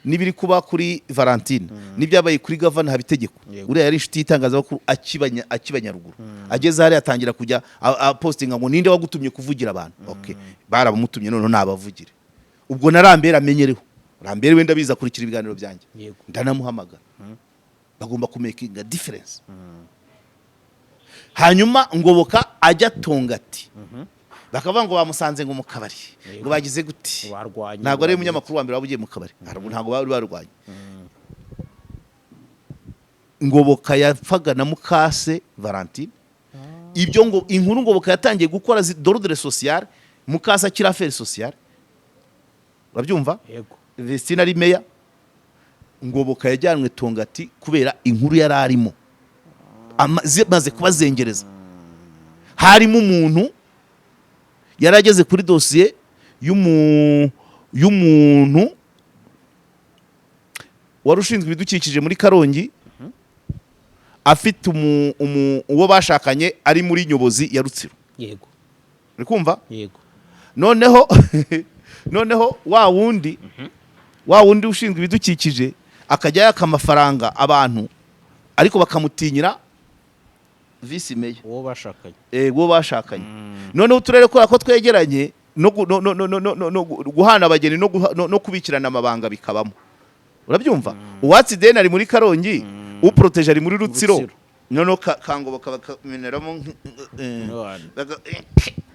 n'ibiri kuba kuri Valentine, n'ibyabaye kuri gavana Habitegeko. Uriya yari inshuti y'itangazamakuru akiba Nyaruguru, ageze hariya atangira kujya apostinga ngo ninde wagutumye kuvugira abantu. Okay, barabamutumye, noneho nabavugire. Ubwo na Rambere amenyereho, Rambere wenda biza akurikira ibiganiro byanjye. Ndanamuhamagara, bagomba kumakinga difference. Hanyuma Ngoboka ajya Tongati, bakavuga ngo bamusanze ngo mu kabari, ngo bagize gute. Barwanye. Ntabwo ari umunyamakuru wa mbere waba ugiye mu kabari. Ntabwo bari barwanye. Ngoboka yapfaga na mukase Valentine. Ibyo ngo inkuru Ngoboka yatangiye gukora d'ordre social, mukase akiri affaire sociale, urabyumva? Yego. Vestine ari meya. Ngoboka yajyanwe Tongati kubera inkuru yari arimo. Zimaze kubazengereza, harimo umuntu yari ageze kuri dosiye y'umuntu wari ushinzwe ibidukikije muri Karongi, afite uwo bashakanye ari muri nyobozi ya Rutsiro. Uri kumva? Yego. Noneho wa wundi ushinzwe ibidukikije akajya yaka amafaranga abantu, ariko bakamutinyira visi meya. Uwo bashakanye. Uwo bashakanye. Noneho uturere, kubera ko twegeranye, no gu- no- no- no- no- no- no guhana abageni no kubikirana amabanga bikabamo, urabyumva? Uwatsi ideni ari muri Karongi, uproteje ari muri Rutsiro. Rutsiro. Noneho Kangoboka bakameneramo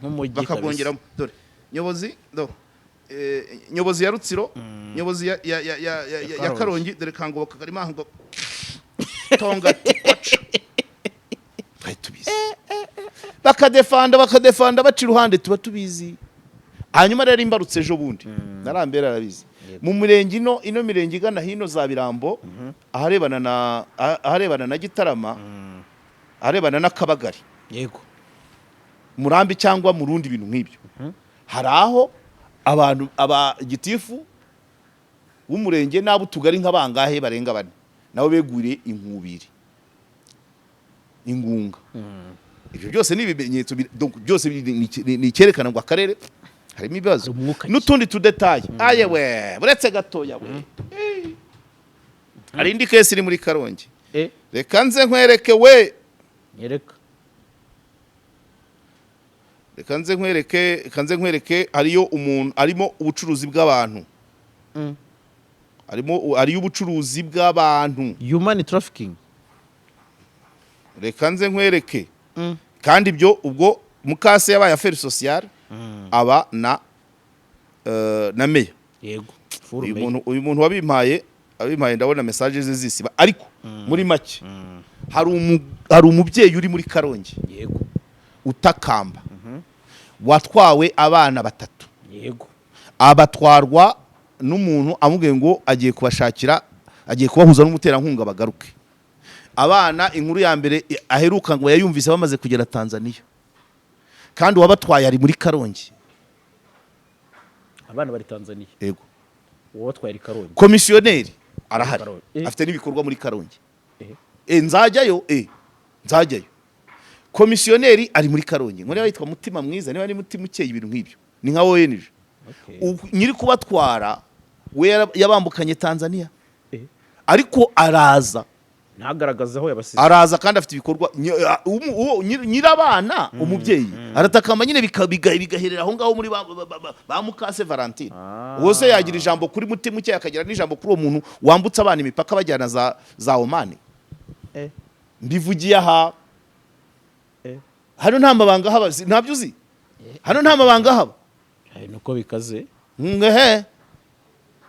Nk'umujyi. Bakagongeramo. Dore nyobozi, do nyobozi ya Rutsiro, nyobozi ya Karongi. Karongi. Dore Kangoboka karimo aho ngo Tonga tikoca. Twari tubizi, bakadefanda bakadefanda, baca iruhande, tuba tubizi. Hanyuma rero imbarutse ejo bundi narambera arabizi. Mu murenge ino mirenge igana hino za Birambo, aharebana na Gitarama, aharebana n'Akabagari, Murambi cyangwa mu rundi, bintu nk'ibyo, hari aho abantu aba gitifu w'umurenge n'abo utugari nka bangahe barenga bane nabo beguriye inkubiri, ingunga. Ibyo byose ni ibimenyetso donc byose ni icyerekana ngo akarere harimo ibibazo. Hari umwuka. N'utundi tudetaye. Aye we, buretse gatoya we. Hari indi case iri muri Karongi. Reka nze nkwereke we. Nyereka. Reka nze nkwereke, reka nze nkwereke. Hariyo umuntu arimo ubucuruzi bw'abantu. Harimo, hariyo ubucuruzi bw'abantu. Human trafficking. Reka nze nkwereke. Kandi ibyo ubwo mukase yabaye affaire sociale, aba na meya. Uyu muntu wabimpaye abimpaye, ndabona message ze zisiba, ariko muri make hari umubyeyi uri muri Karongi utakamba, watwawe abana batatu. Abatwarwa n'umuntu amubwiye ngo agiye kubashakira, agiye kubahuza n'umuterankunga bagaruke. Abana inkuru ya mbere aheruka ngo yayumvise bamaze kugera Tanzania, kandi uwabatwaye ari muri Karongi. Abana bari Tanzania? Yego. Uwo batwaye ari Karongi? Komisiyoneri arahari. Karongi. Afite n'ibikorwa muri Karongi. Nzajyayo. Nzajyayo. Komisiyoneri ari muri Karongi, ngo niba yitwa Mutima Mwiza, niba ari Mutima Ukeye, ibintu nk'ibyo, ni nka ONG. Nyiri kubatwara we yabambukanye Tanzania. Ariko araza. Ntagaragaze aho yabasize. Araza kandi afite ibikorwa. Nyirabana umubyeyi aratakamba nyine, bigaherera aho ngaho muri ba mukase Valentine. Uwo se yagira ijambo kuri Mutima Ukeye, akagira n'ijambo kuri uwo muntu wambutse abana imipaka bajyana za Omani? Mbivugiye aha. Hano nta mabanga haba. Ntabyo uzi, hano nta mabanga haba. Nuko bikaze. Ngehe,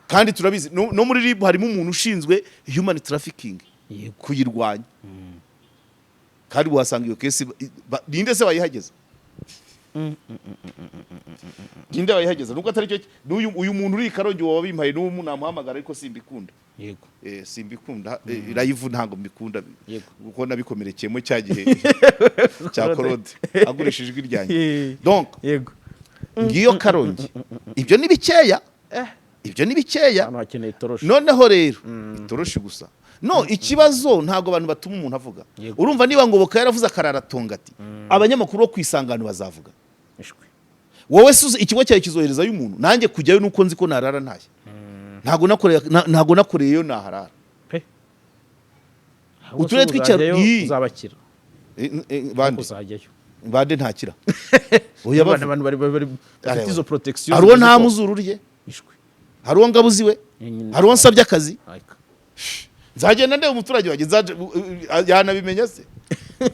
kandi turabizi, no muri RIB harimo umuntu ushinzwe human trafficking, kuyirwanya. Kandi wasanga iyo case ninde se wayihageze? Ninde wayihageza? Nubwo atari cyo, n'uyu uyu muntu uri i Karongi wabimpaye, n'ubu namuhamagara, ariko simbikunda. Simbikunda. Live ntabwo mbikunda kuko nabikomerekeyemo cya gihe cya Claude agurisha ijwi ryanjye. Donc ngiyo Karongi, ibyo ni bikeya, ibyo ni bikeya. Hano hakeneye itoroshi. Noneho rero itoroshi gusa no ikibazo, ntabwo abantu batuma umuntu avuga. Urumva niba Ngoboka yaravuze akararatonga ati abanyamakuru bo ku Isangano bazavuga. Ishwi. Wowe se ikigo cyawe kizoherezayo umuntu? Nanjye kujyayo nuko nzi ko narara ntashye, ntabwo nakoreye ntabwo nakoreyeyo naharara. Pe. Uturere tw'icyaro- Uzajyayo, Ii. uzabakira. Bande? Uzajyayo. Bande ntakira? Oya, abantu bavuga. Abantu bari bafite Areba. izo protection. Hari uwo nta muzuru rye. Ishwi. Hari uwo ngabuzi we. Hari uwo nsabye akazi. Ariko. Nzagenda ndeba umuturage wanjye, yanabimenya se?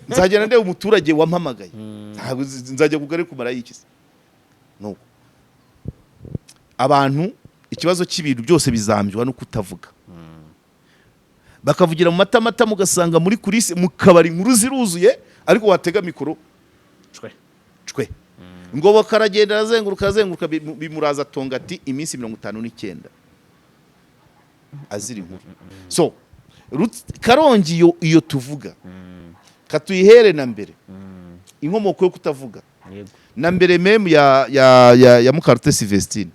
Nzagenda ndeba umuturage wampamagaye? Ntabwo nzajya kugari kumara yikize. Nuko abantu, ikibazo cy'ibintu byose bizambywa no kutavuga, bakavugira mu matamata, mugasanga muri coulisses, mu kabari, inkuru ziruzuye, ariko watega mikoro Cwe. Cwe. Ngoboka aragenda, arazenguruka, arazenguruka, bimuraza atonga ati iminsi 59 azira inkuru. So Karongi iyo tuvuga, katuyihere na mbere inkomoko yo kutavuga. Na mbere memu ya Mukarutesi Vestine,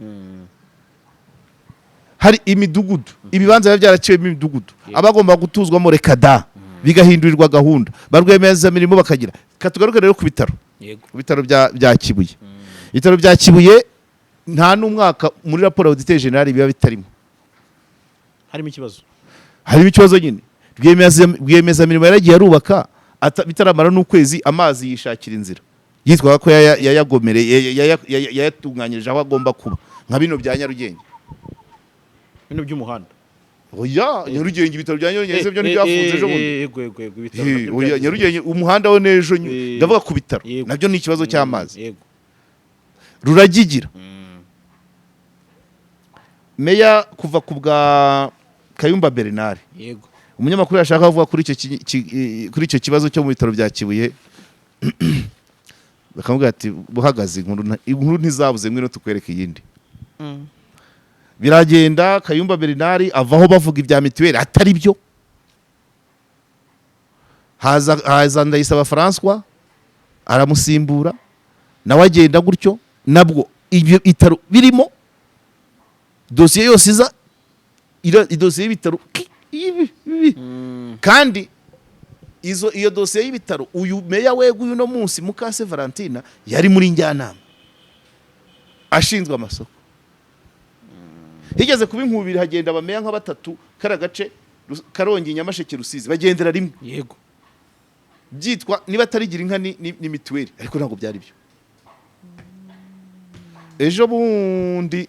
hari imidugudu, ibibanza biba byaraciwemo imidugudu, abagomba gutuzwamo reka da, bigahindurirwa gahunda, ba rwiyemezamirimo bakagira. Katugaruke rero ku bitaro. Ku bitaro bya Kibuye, ibitaro bya Kibuye nta n'umwaka muri raporo auditeur général biba bitarimo. Harimo ikibazo. Harimo ikibazo nyine. Rwiyemezamirimo yaragiye arubaka, bitaramara n'ukwezi amazi yishakira inzira, yitwaga ko yayagomereye, yayatunganyirije aho agomba kuba, nka bino bya Nyarugenge. Bino by'umuhanda? Oya, Nyarugenge, ibitaro bya Nyarugenge byo ntibyafunze ejo bundi? Yego, ibitaro nabyo Oya, Nyarugenge umuhanda wo n'ejo ndavuga ku bitaro. Nabyo ni ikibazo cy'amazi. Ruragigira meya kuva ku bwa Kayumba Bernard. Umunyamakuru yashaka kuvuga kuri icyo kuri icyo kibazo cyo mu bitaro bya Kibuye, bakamubwira ati buhagaze, inkuru inkuru ntizabuze, ngwino tukwereke iyindi. Biragenda, Kayumba Bernard avaho bavuga ibya mituweli atari byo, haza Ndayisaba François aramusimbura, nawe agenda gutyo, nabwo ibyo bitaro birimo dosiye yose iza idosiye y'ibitaro ibi, ibi. Kandi iyo dosiye y'ibitaro, uyu meya weguye uno munsi Mukase Valentina yari muri njyanama ashinzwe amasoko. Higeze kuba inkubiri, hagenda abameya nka batatu kara gace Karongi, Nyamasheke, Rusizi, bagendera rimwe. Byitwa niba atari gira inka ni mituweli, ariko ntabwo byari byo. Ejo bundi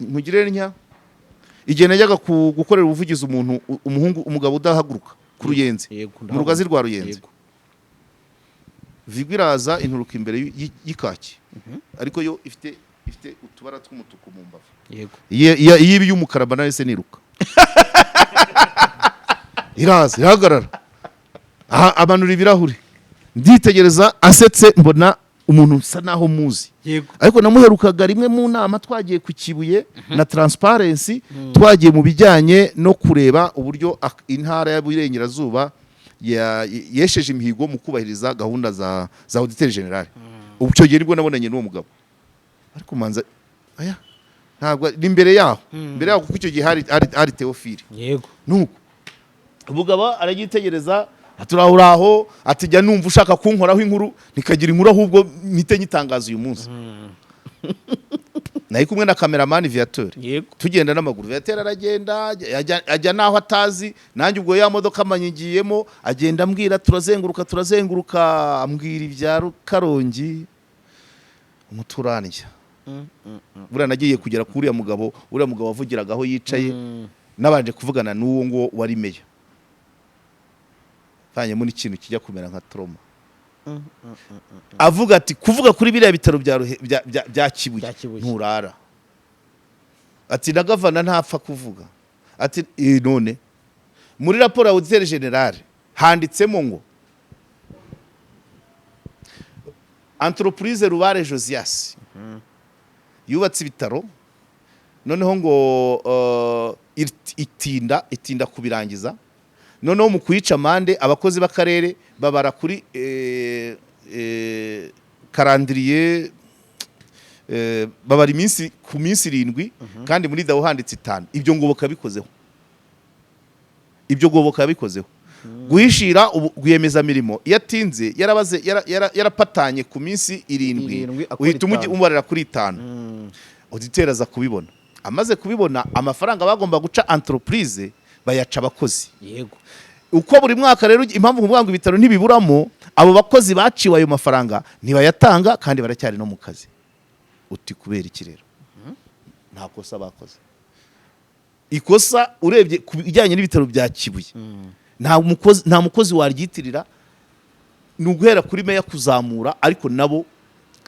nkugire ntya, igihe najyaga gukorera ubuvugizi umuntu umuhungu, umugabo udahaguruka ku Ruyenzi, mu Rugazi rwa Ruyenzi, Vigo iraza inturuka imbere y'ikaki, ariko yo ifite utubara tw'umutuku mu mbavu. Iyo iba iy'umukara mba nahise niruka. Iraza irahagarara. Aha, amanura ibirahuri, nditegereza asetse, mbona umuntu nsa naho muzi. Ariko namuherukaga rimwe mu nama twagiye ku Kibuye na Transparency, twagiye mu bijyanye no kureba uburyo intara y'Iburengerazuba yesheje imihigo mu kubahiriza gahunda za auditeur général. Ubu icyo gihe nibwo nabonanye n'uwo mugabo, ariko manza aya ntabwo ni mbere yaho, mbere yaho, kuko icyo gihe hari Theophile. Nuko umugabo aragitegereza, ati uraho, ati jya numva ushaka kunkoraho inkuru, nikagira inkuru ahubwo mpite nyitangaza uyu munsi. Nari kumwe na cameraman Viateur. Tugenda n'amaguru, Viateur aragenda ajya n'aho atazi, nanjye ubwo ya modoka manyigiyemo, agenda ambwira, turazenguruka, turazenguruka, ambwira ibya Karongi umuturandya. Buriya nagiye kugera kuri uriya mugabo, uriya mugabo wavugiraga aho yicaye, nabanje kuvugana n'uwo nguwo wari meya, vanyemo n'ikintu kijya kumera nka trauma. Avuga ati kuvuga kuri biriya bitaro bya Kibuye Bya Kibuye. nturara. Ati na gavana ntapfa kuvuga. Ati none muri raporo ya auditeur général handitsemo ngo Entreprise Rubare Josias yubatse ibitaro, noneho ngo itinda kubirangiza. Noneho mu kuyica amande, abakozi b'akarere babara kuri calendrier, babara iminsi ku minsi 7, kandi muri DAO handitse 5. Ibyo ngoboka bikozeho, ibyo ngoboka yabikozeho guhishira rwiyemezamirimo iyo atinze yarabaze yarapatanye ku minsi 7, 7 akora uhita 5. umubarira kuri 5. Auditeur aza kubibona. Amaze kubibona, amafaranga bagomba guca entreprise bayaca abakozi. Uko buri mwaka rero, impamvu nkuvuga ngo ibitaro ntibiburamo, abo bakozi baciwe ayo mafaranga ntibayatanga kandi baracyari no mu kazi. Uti kubera iki rero? Nta kosa bakoze. Ikosa urebye ku bijyanye n'ibitaro bya Kibuye, nta mukozi waryitirira, ni uguhera kuri meya kuzamura, ariko nabo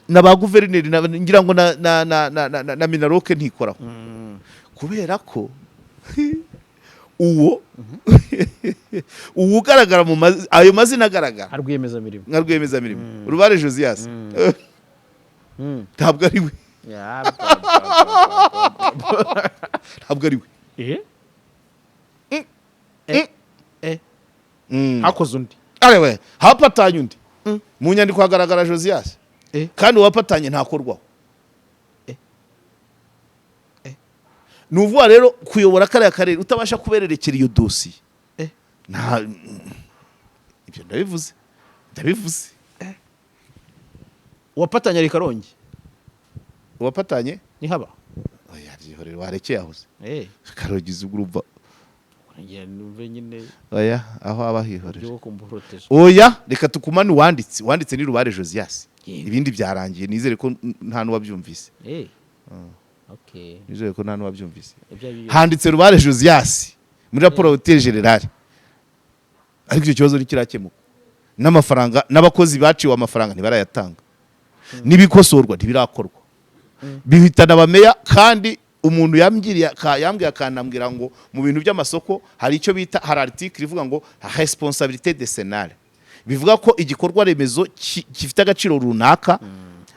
na ba guverineri ngira ngo na MINALOC ntikoraho, kubera ko uwo ugaragara mu ayo mazina agaragara Ari rwiyemezamirimo. nka rwiyemezamirimo Rubare Josias, ntabwo ari we. Ntabwo ari we. Hakoze undi. Arewe, hapatanye undi. Mu nyandiko hagaragara Josias, kandi uwapatanye ntakorwaho. Ni ukuvuga rero, kuyobora kariya karere utabasha kubererekera iyo dosiye, nta ibyo ndabivuze, ndabivuze. Uwapatanye ari Karongi. Uwapatanye Ntihaba. Oya, ryihorere, warekeye aho se. Karongi ubwo urumva. Ngira numve nyine. Oya, aho aba hihorera. Byo kumporoteje. Oya, reka tukumane. Uwanditse ni Rubare Josias. Ibindi byarangiye, nizere ko nta n'uwabyumvise. Okay. Nizere ko nta n'uwabyumvise. Ibyo ari byo. Handitse Rubare Josias muri raporo ya général, ariko icyo kibazo ntikirakemuka, n'amafaranga n'abakozi baciwe amafaranga ntibarayatanga, n'ibikosorwa ntibirakorwa, bihitana abameya. Kandi umuntu yambwiye akanambwira ngo mu bintu by'amasoko hari icyo bita, hari article ivuga ngo responsabilité décennale, bivuga ko igikorwa remezo gifite agaciro runaka,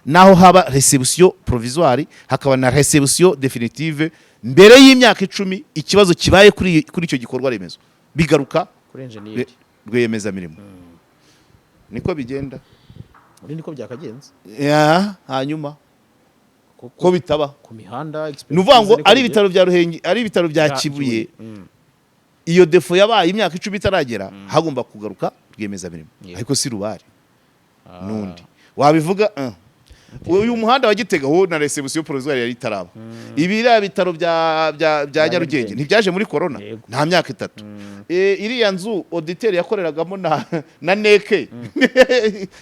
naho haba réception provisoire hakaba na réception définitive, mbere y'imyaka 10 ikibazo kibaye kuri icyo gikorwa remezo bigaruka Kuri engineer. rwiyemezamirimo. Niko bigenda. Muri niko byakagenze. Ya, hanyuma Kuko ko bitaba? ku mihanda Ni ukuvuga ngo niko ari bigenda. ibitaro bya Ruhengeri, ari ibitaro bya Kibuye, iyo défaut yabaye imyaka 10 itaragera, hagomba kugaruka rwiyemezamirimo, ariko si Rubare n'undi wabivuga. Uyu muhanda wa Gitega wo na réception provisoire yari itaraba. Ibiriya bitaro bya Nyarugenge Nyarugenge. ntibyaje muri corona? Nta myaka 3. Iriya nzu auditeur yakoreragamo na neke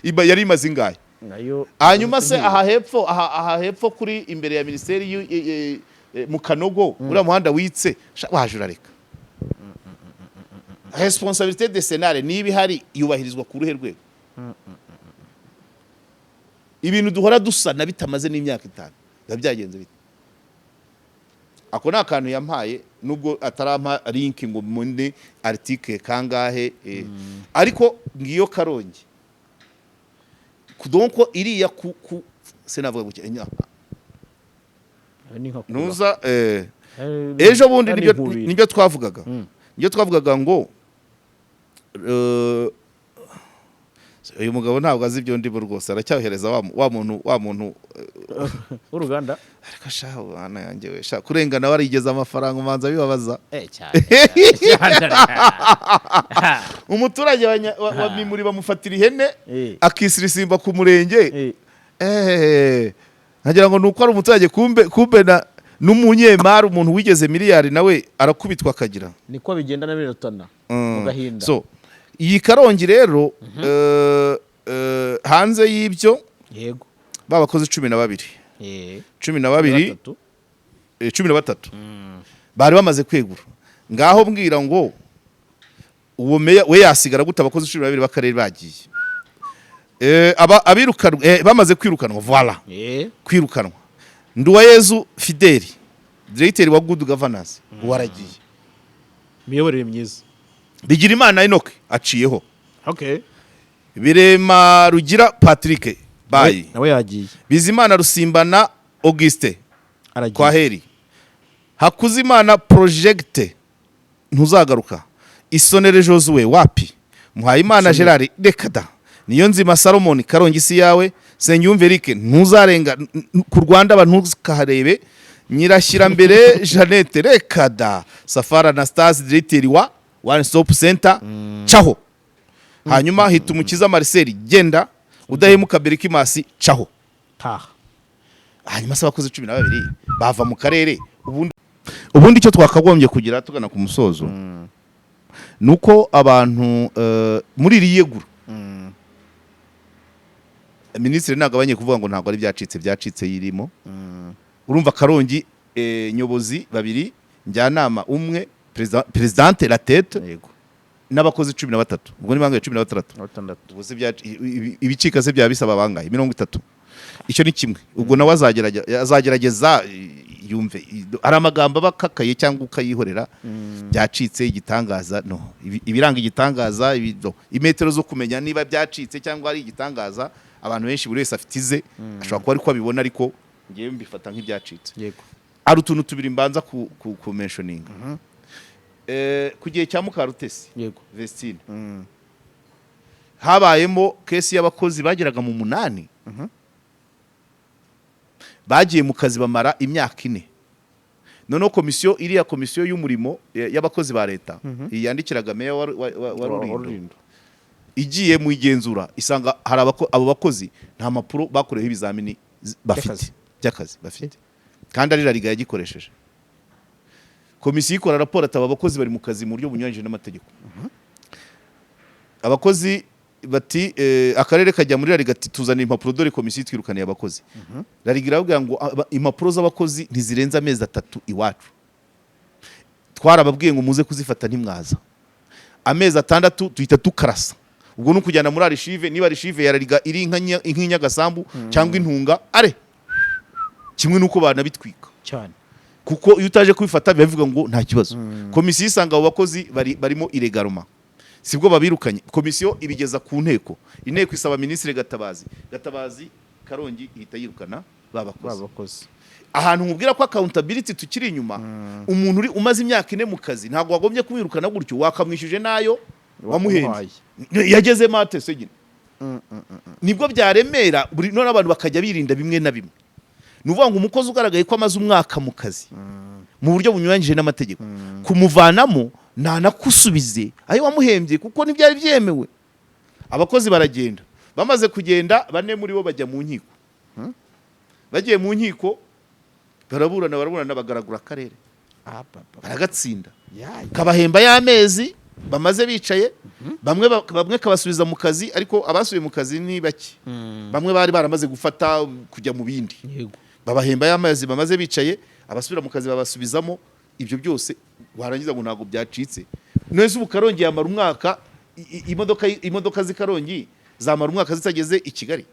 yari imaze ingahe? Nayo. Hanyuma se aha hepfo, aha hepfo kuri imbere ya minisiteri mu Kanogo, uriya muhanda witse, waje urareka. Responsabilité décennale niba ihari, yubahirizwa ku ruhe rwego? Ibintu duhora dusana bitamaze n'imyaka 5, biba byagenze bite? Ako ni akantu yampaye, nubwo atarampa link ngo mune article kangahe, ariko ngiyo Karongi. Donc iriya ku sinavuga gutya Ni nka kura. Ntuza ejo bundi Ni nibyo inkubiri. Nibyo twavugaga ngo uyu mugabo ntabwo azi ibyo ndimo rwose, aracyohereza wa muntu W'uruganda. Ariko sha, bana yanjye we, sha, kurengana warigeze amafaranga umanza bibabaza. Cyane cyane. Umuturage wa Mimuri bamufatira ihene, akisirisimba ku murenge. Nkagira ngo ni uko ari umuturage, kumbe na n'umunyemari, umuntu wigeze miliyari nawe arakubitwa akagira. Niko bigenda na birotana mu gahinda. So iyi Karongi rero, hanze y'ibyo, babakozi 12, 12, Batatu. 13 bari bamaze kwegura. Ngaho mbwira ngo uwo meya we yasigara gute abakozi 12 b'akarere bagiye? Aba abirukanwa, bamaze kwirukanwa, voilà. Kwirukanwa, Nduwayezu Fideli, directeur wa good governance, waragiye. Imiyoborere myiza. Bigirimana Enoch aciyeho. Okay. Birema Rugira Patrick. Bye. Nawe yagiye. Bizimana Rusimbana Auguste. Aragiye. Kwaheri. Hakuzimana Projecte, ntuzagaruka. Isonere Josue, wapi. Muhayimana Gerard, reka da. Niyonzima Salomon, Karongi si yawe. Senyumve Eric, ntuzarenga ku Rwanda, abantu ntukaharebe. Nyirashyirambere Jeannette, reka da. Safari Anastase, directeur wa One Stop Center, caho. Hanyuma Hitumukiza Marcel, genda. Udahemuka Berikimasi, caho. Taha. Hanyuma se abakozi 12 bava mu karere? Ubundi icyo twakagombye kugira tugana ku musozo ni uko abantu muri iri yegura, minisitiri ntabwo abanye kuvuga ngo ntabwo ari byacitse, byacitse yirimo. Urumva Karongi, nyobozi babiri, njyanama umwe, présidente, la tête, n'abakozi 13. Ubwo ni bangahe? 16. 6. Ubwo se ibicika se byaba bisaba bangahe? 30. Icyo ni kimwe. Ubwo nawe azagerageza yumve. Hari amagambo aba akakaye cyangwa ukayihorera. Byacitse, igitangaza, no ibiranga igitangaza, no. Imetero zo kumenya niba byacitse cyangwa ari igitangaza, abantu benshi, buri wese afite ize, ashobora kuba ariko abibona, ariko ngewe mbifata nk'ibyacitse. Hari utuntu tubiri mbanza ku mentioninga. Ku gihe cya Mukarutesi Vestine, habayemo case y'abakozi bageraga mu munani bagiye mu kazi bamara imyaka 4. Noneho komisiyo, iriya komisiyo y'umurimo y'abakozi ba leta yandikiraga meya wa Rulindo, Rulindo. igiye mu igenzura isanga hari abo bakozi nta mpapuro bakoreweho ibizamini bafite By'akazi. by'akazi bafite, kandi ari RALGA yagikoresheje. Komisiyo ikora raporo ati aba bakozi bari mu kazi mu buryo bunyuranyije n'amategeko. Abakozi bati akarere kajya muri RALGA ati tuzana impapuro, dore komisiyo itwirukaniye abakozi. RALGA iravuga ngo impapuro z'abakozi ntizirenze amezi 3 iwacu, twarababwiye ngo muze kuzifata ntimwaza, amezi 6 tuhita tukarasa. Ubwo ni ukujyana muri archive, niba archive ya RALGA iri nk'inyagasambu cyangwa intunga are kimwe n'uko banabitwika. Kuko iyo utaje kubifata biba bivuga ngo nta kibazo. Komisiyo isanga abo bakozi barimo illégalement, sibwo babirukanye. Komisiyo ibigeza ku nteko, inteko isaba minisitiri Gatabazi. Gatabazi Karongi ihita yirukana ba bakozi. Bakozi. Ahantu nkubwira ko accountability tukiri inyuma, umuntu uri umaze imyaka 4 mu kazi ntabwo wagombye kumwirukana gutyo, wakamwishyuje nayo wamuhenze. Wamuhaye. Yagezemo ate se nyine? Nibwo byaremera buri none abantu bakajya birinda bimwe na bimwe. Ni ukuvuga ngo umukozi ugaragaye ko amaze umwaka mu kazi mu buryo bunyuranyije n'amategeko, kumuvanamo ntanakusubize ayo wamuhembye, kuko ntibyari byemewe. Abakozi baragenda. Bamaze kugenda, bane muri bo bajya mu nkiko. Bagiye mu nkiko baraburana, baraburana, bagaragura akarere, baragatsinda, kabahemba y'amezi bamaze bicaye. Bamwe bamwe kabasubiza mu kazi, ariko abasubiye mu kazi ni bake. Bamwe bari baramaze gufata kujya mu bindi. Babahemba y'amezi bamaze bicaye, abasubira mu kazi babasubizamo. Ibyo byose warangiza ngo ntabwo byacitse. None ubu Karongi yamara umwaka, imodoka z'i Karongi zamara umwaka zitageze i Kigali?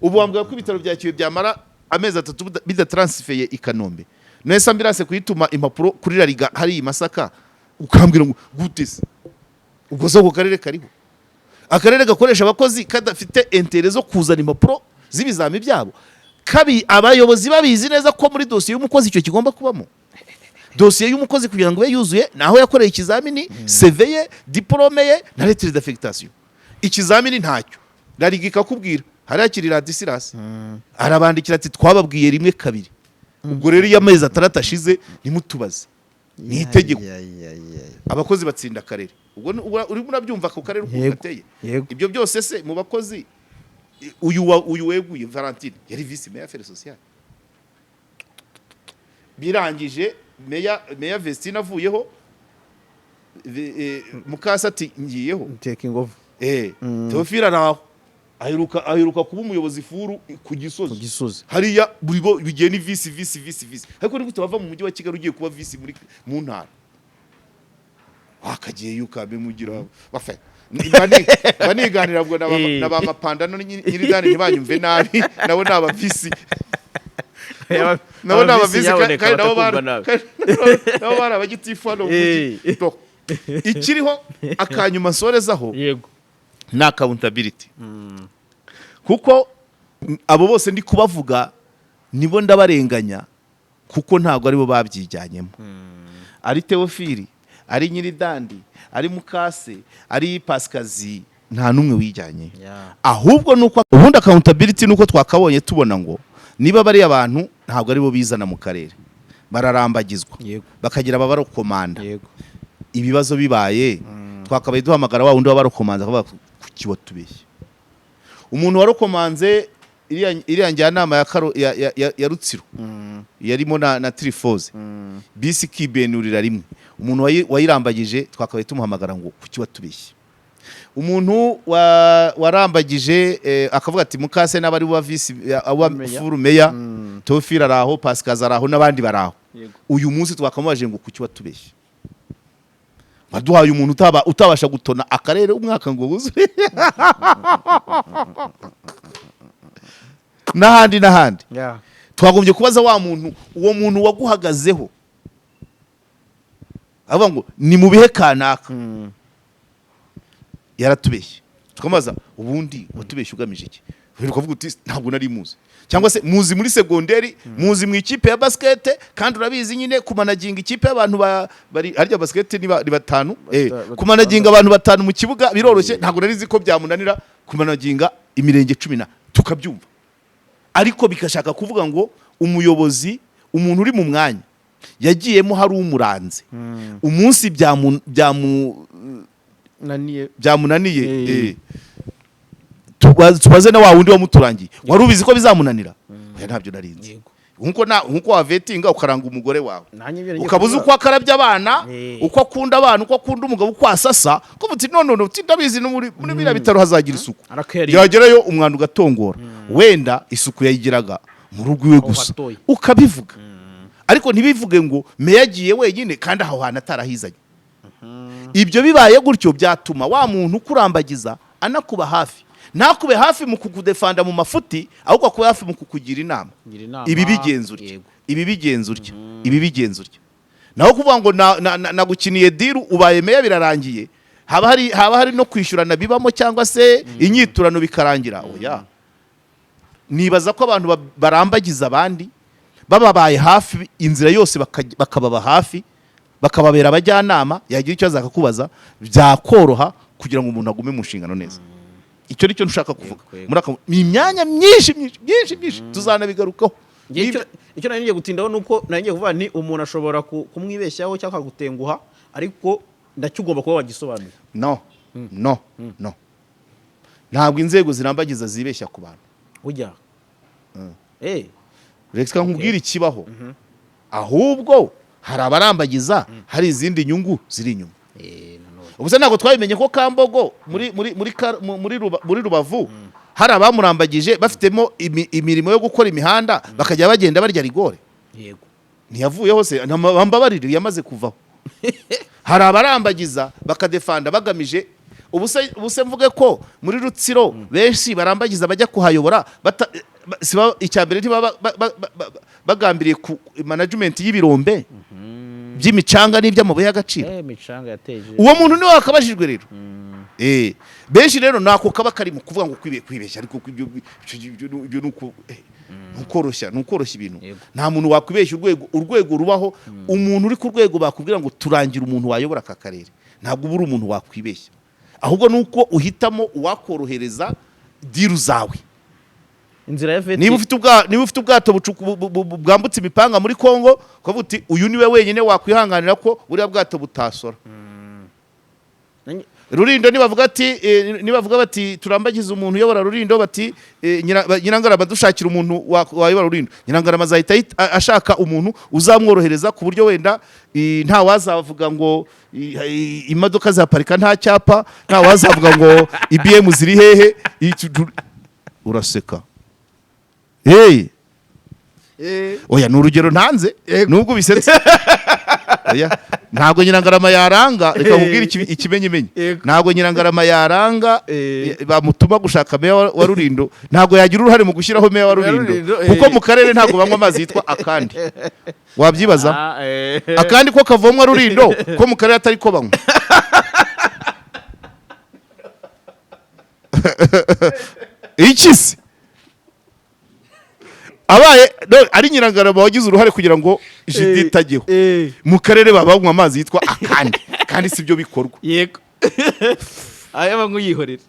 Ubu wambwira ko ibitaro bya Kibuye byamara amezi 3 bidataransifeye i Kanombe? None se ambulance kuyituma impapuro kuri RALGA hari i Masaka, ukambwira ngo gute se? Ubwo se ako karere kariho, akarere gakoresha abakozi kadafite intérêt zo kuzana impapuro z'ibizami byabo, kabi abayobozi babizi neza ko muri dosiye y'umukozi icyo kigomba kubamo. Dosiye y'umukozi kugira ngo ibe yuzuye ni aho yakoreye ikizamini, CV ye, diplôme ye na lettre d'affectation. Ikizamini ntacyo, RALGA ikakubwira hariya kiri Ladislas, arabandikira ati twababwiye rimwe, kabiri. Ubwo rero iyo amezi 6 ashize ntimutubaze, ni itegeko. Abakozi batsinda akarere. Ubwo urimo urabyumva ako karere ukuntu gateye? Yego. Ibyo byose se mu bakozi, uyu weguye Valentine yari vice maire affaires sociales. Birangije meya Vestine avuyeho, Mukasa ati ngiyeho. Taking over. Theophile araho aheruka kuba umuyobozi furu ku Gisozi. Ku Gisozi. Hariya buri bo bigiye ni vice, vice, vice, vice. Ariko ni gute wava mu mujyi wa Kigali ugiye kuba vice mu ntara? Wakagiye yukambe mugira bafe mba niganira ubwo na ba mapanda no nyiridani ntibanyumve nabi, nabo ni aba vice, nabo ni aba vice, kandi nabo bari kandi nabo bari abagitifu hano mu mujyi. To, ikiriho akanyuma nsorezaho ni accountability, kuko Abo bose ndi kubavuga nibo ndabarenganya, kuko ntabwo aribo babyijyanyemo. Ari Teofili, ari Nyiridandi, ari Mukase, ari Pasikazi, nta n'umwe wijyanye. Ahubwo nuko ubundi accountability nuko twakabonye tubona ngo niba bariya abantu ntabwo aribo bizana mu karere, bararambagizwa, bakagira ababarokomanda. Ibibazo bibaye, twakabaye duhamagara wa wundi wabarokomanze, akavuga: "Kuki watubeshye?" Umuntu warokomanze iriya njyanama ya, Karo, ya Rutsiro yarimo na Trifoze, bisi ikibenurira rimwe, umuntu wayirambagije twakabaye tumuhamagara ngo: "Kuki watubeshye?" Umuntu warambagije akavuga ati Mukase n'abari wa visi wa Meya. Furu meya, Teofile araho, Pasikazi araho, n'abandi baraho. Uyu munsi twakamubaje ngo: "Kuki watubeshye? Waduhaye umuntu utabasha gutona akarere umwaka ngo wuzure," n'ahandi n'ahandi. Twagombye kubaza wa muntu, uwo muntu waguhagazeho, avuga ngo ni mu bihe kanaka yaratubeshye, tukamubaza: "Ubundi watubeshye ugamije iki?" Uheruka ukavuga uti: "Ntabwo nari muzi," cyangwa se muzi muri segonderi, muzi mu ikipe ya basket, kandi urabizi nyine kumanaginga ikipe y'abantu bari harya basket ni batanu, kumanaginga abantu batanu mu kibuga biroroshye, ntabwo nari nzi ko byamunanira kumanaginga imirenge cumi na, tukabyumva. Ariko bigashaka kuvuga ngo umuyobozi, umuntu uri mu mwanya yagiyemo hari umuranze, umunsi byamu naniye byamunaniye, tubaze na wa wundi wamuturangiye: "Wari ubizi ko bizamunanira?" "Oya, ntabyo narinzi." Nkuko wavetinga ukaranga umugore wawe, Nanjye ibyo nagiye ukaba uzi kuvuga. uko akarabya abana, uko akunda abana, uko akunda umugabo, uko asasa, ko uti: "No, no, no," uti: "Ndabizi no muri biriya bitaro hazagira isuku." Arakeriye. Yagerayo umwanda ugatongora, wenda isuku yayigiraga mu rugo iwe Aho gusa. hatoye. Ukabivuga, ariko ntibivuge ngo meya yagiye wenyine kandi aho hantu atarahizanye. Ibyo bibaye gutyo byatuma wa muntu ukurambagiza anakuba hafi, ntakube hafi mu kukudefanda mu mafuti, ahubwo akuba hafi mu kukugira inama. Gira inama, Ibi bigenza utya, ibi bigenza utya, ibi bigenza utya. Naho kuvuga ngo nagukiniye deal, ubaye meya, birarangiye, haba hari no kwishyurana bibamo cyangwa se inyiturano bikarangira, oya. Nibaza ko abantu barambagiza abandi bababaye hafi inzira yose, bakababa hafi, bakababera abajyanama, yagira icyo akakubaza, byakoroha kugira ngo umuntu agume mu nshingano neza. Icyo ni cyo nshaka kuvuga. Yego. Muri aka ni imyanya myinshi myinshi myinshi myinshi, tuzanabigarukaho. Njye icyo nari ngiye gutindaho ni uko nari ngiye kuvuga ni umuntu ashobora kumwibeshyaho cyangwa akagutenguha, ariko ndacyo ugomba kuba wagisobanuye. No, no, no, ntabwo inzego zirambagiza zibeshya ku bantu. Ujya Reka nkubwire ikibaho. Ahubwo hari abarambagiza hari izindi nyungu ziri inyuma. Nanone. Ubusa ntabwo twabimenye ko Kambogo muri Kar- mu- muri Ruba- muri Rubavu hari abamurambagije bafitemo imirimo yo gukora imihanda, bakajya bagenda barya rigore. Ntiyavuyeho se? Bambabarire, yamaze kuvaho. Hari abarambagiza bakadefanda bagamije ubuse. Mvuge ko muri Rutsiro benshi barambagiza bajya kuhayobora icya mbere ntibaba bagambiriye ku management y'ibirombe by'imicanga n'iby'amabuye y'agaciro. Imicanga yateje. Uwo muntu niwe wakabajijwe rero. Benshi rero nako kaba kari mu kuvuga ngo kwibeshya, ariko ibyo ni ukoroshya ibintu. Nta muntu wakwibeshya. Urwego rubaho, umuntu uri ku rwego bakubwira ngo turangira umuntu wayobora aka karere, ntabwo uba uri umuntu wakwibeshya, ahubwo ni uko uhitamo uwakorohereza deal zawe. Inzira ya veti. Niba ufite ubwato bwambutse imipanga muri Kongo, ukavuga uti: "Uyu niwe wenyine wakwihanganira ko buriya bwato butasora." Rurindo nibavuga ati nibavuga bati turambagiza umuntu uyobora Rurindo, bati Nyirangarama, dushakira umuntu wayobora Rurindo, Nyirangarama azahita ashaka umuntu uzamworohereza, ku buryo wenda nta wazavuga ngo imodoka zihaparika nta cyapa, nta wazavuga ngo IBM ziri hehe. Uraseka, hey. Oya, ni urugero ntanze nubwo ubisetse. Oya, ntabwo Nyirangarama yaranga. Reka nkubwire ikimenyimenyi. Ntabwo Nyirangarama yaranga bamutuma gushaka meya wa Rurindo, ntabwo yagira uruhare mu gushyiraho meya wa Rurindo, Rurindo, kuko mu karere ntabwo banywa amazi yitwa Akandi. Wabyibaza? Akandi ko kavomwa Rurindo, ko mu karere atari ko banywa. Iki se? Abaye no, ari Nyirangarama wagize uruhare kugira ngo Judith ajyeho, mu karere baba banywa amazi yitwa akandi, kandi si byo bikorwa. Yego, ayo banywa uyihorera.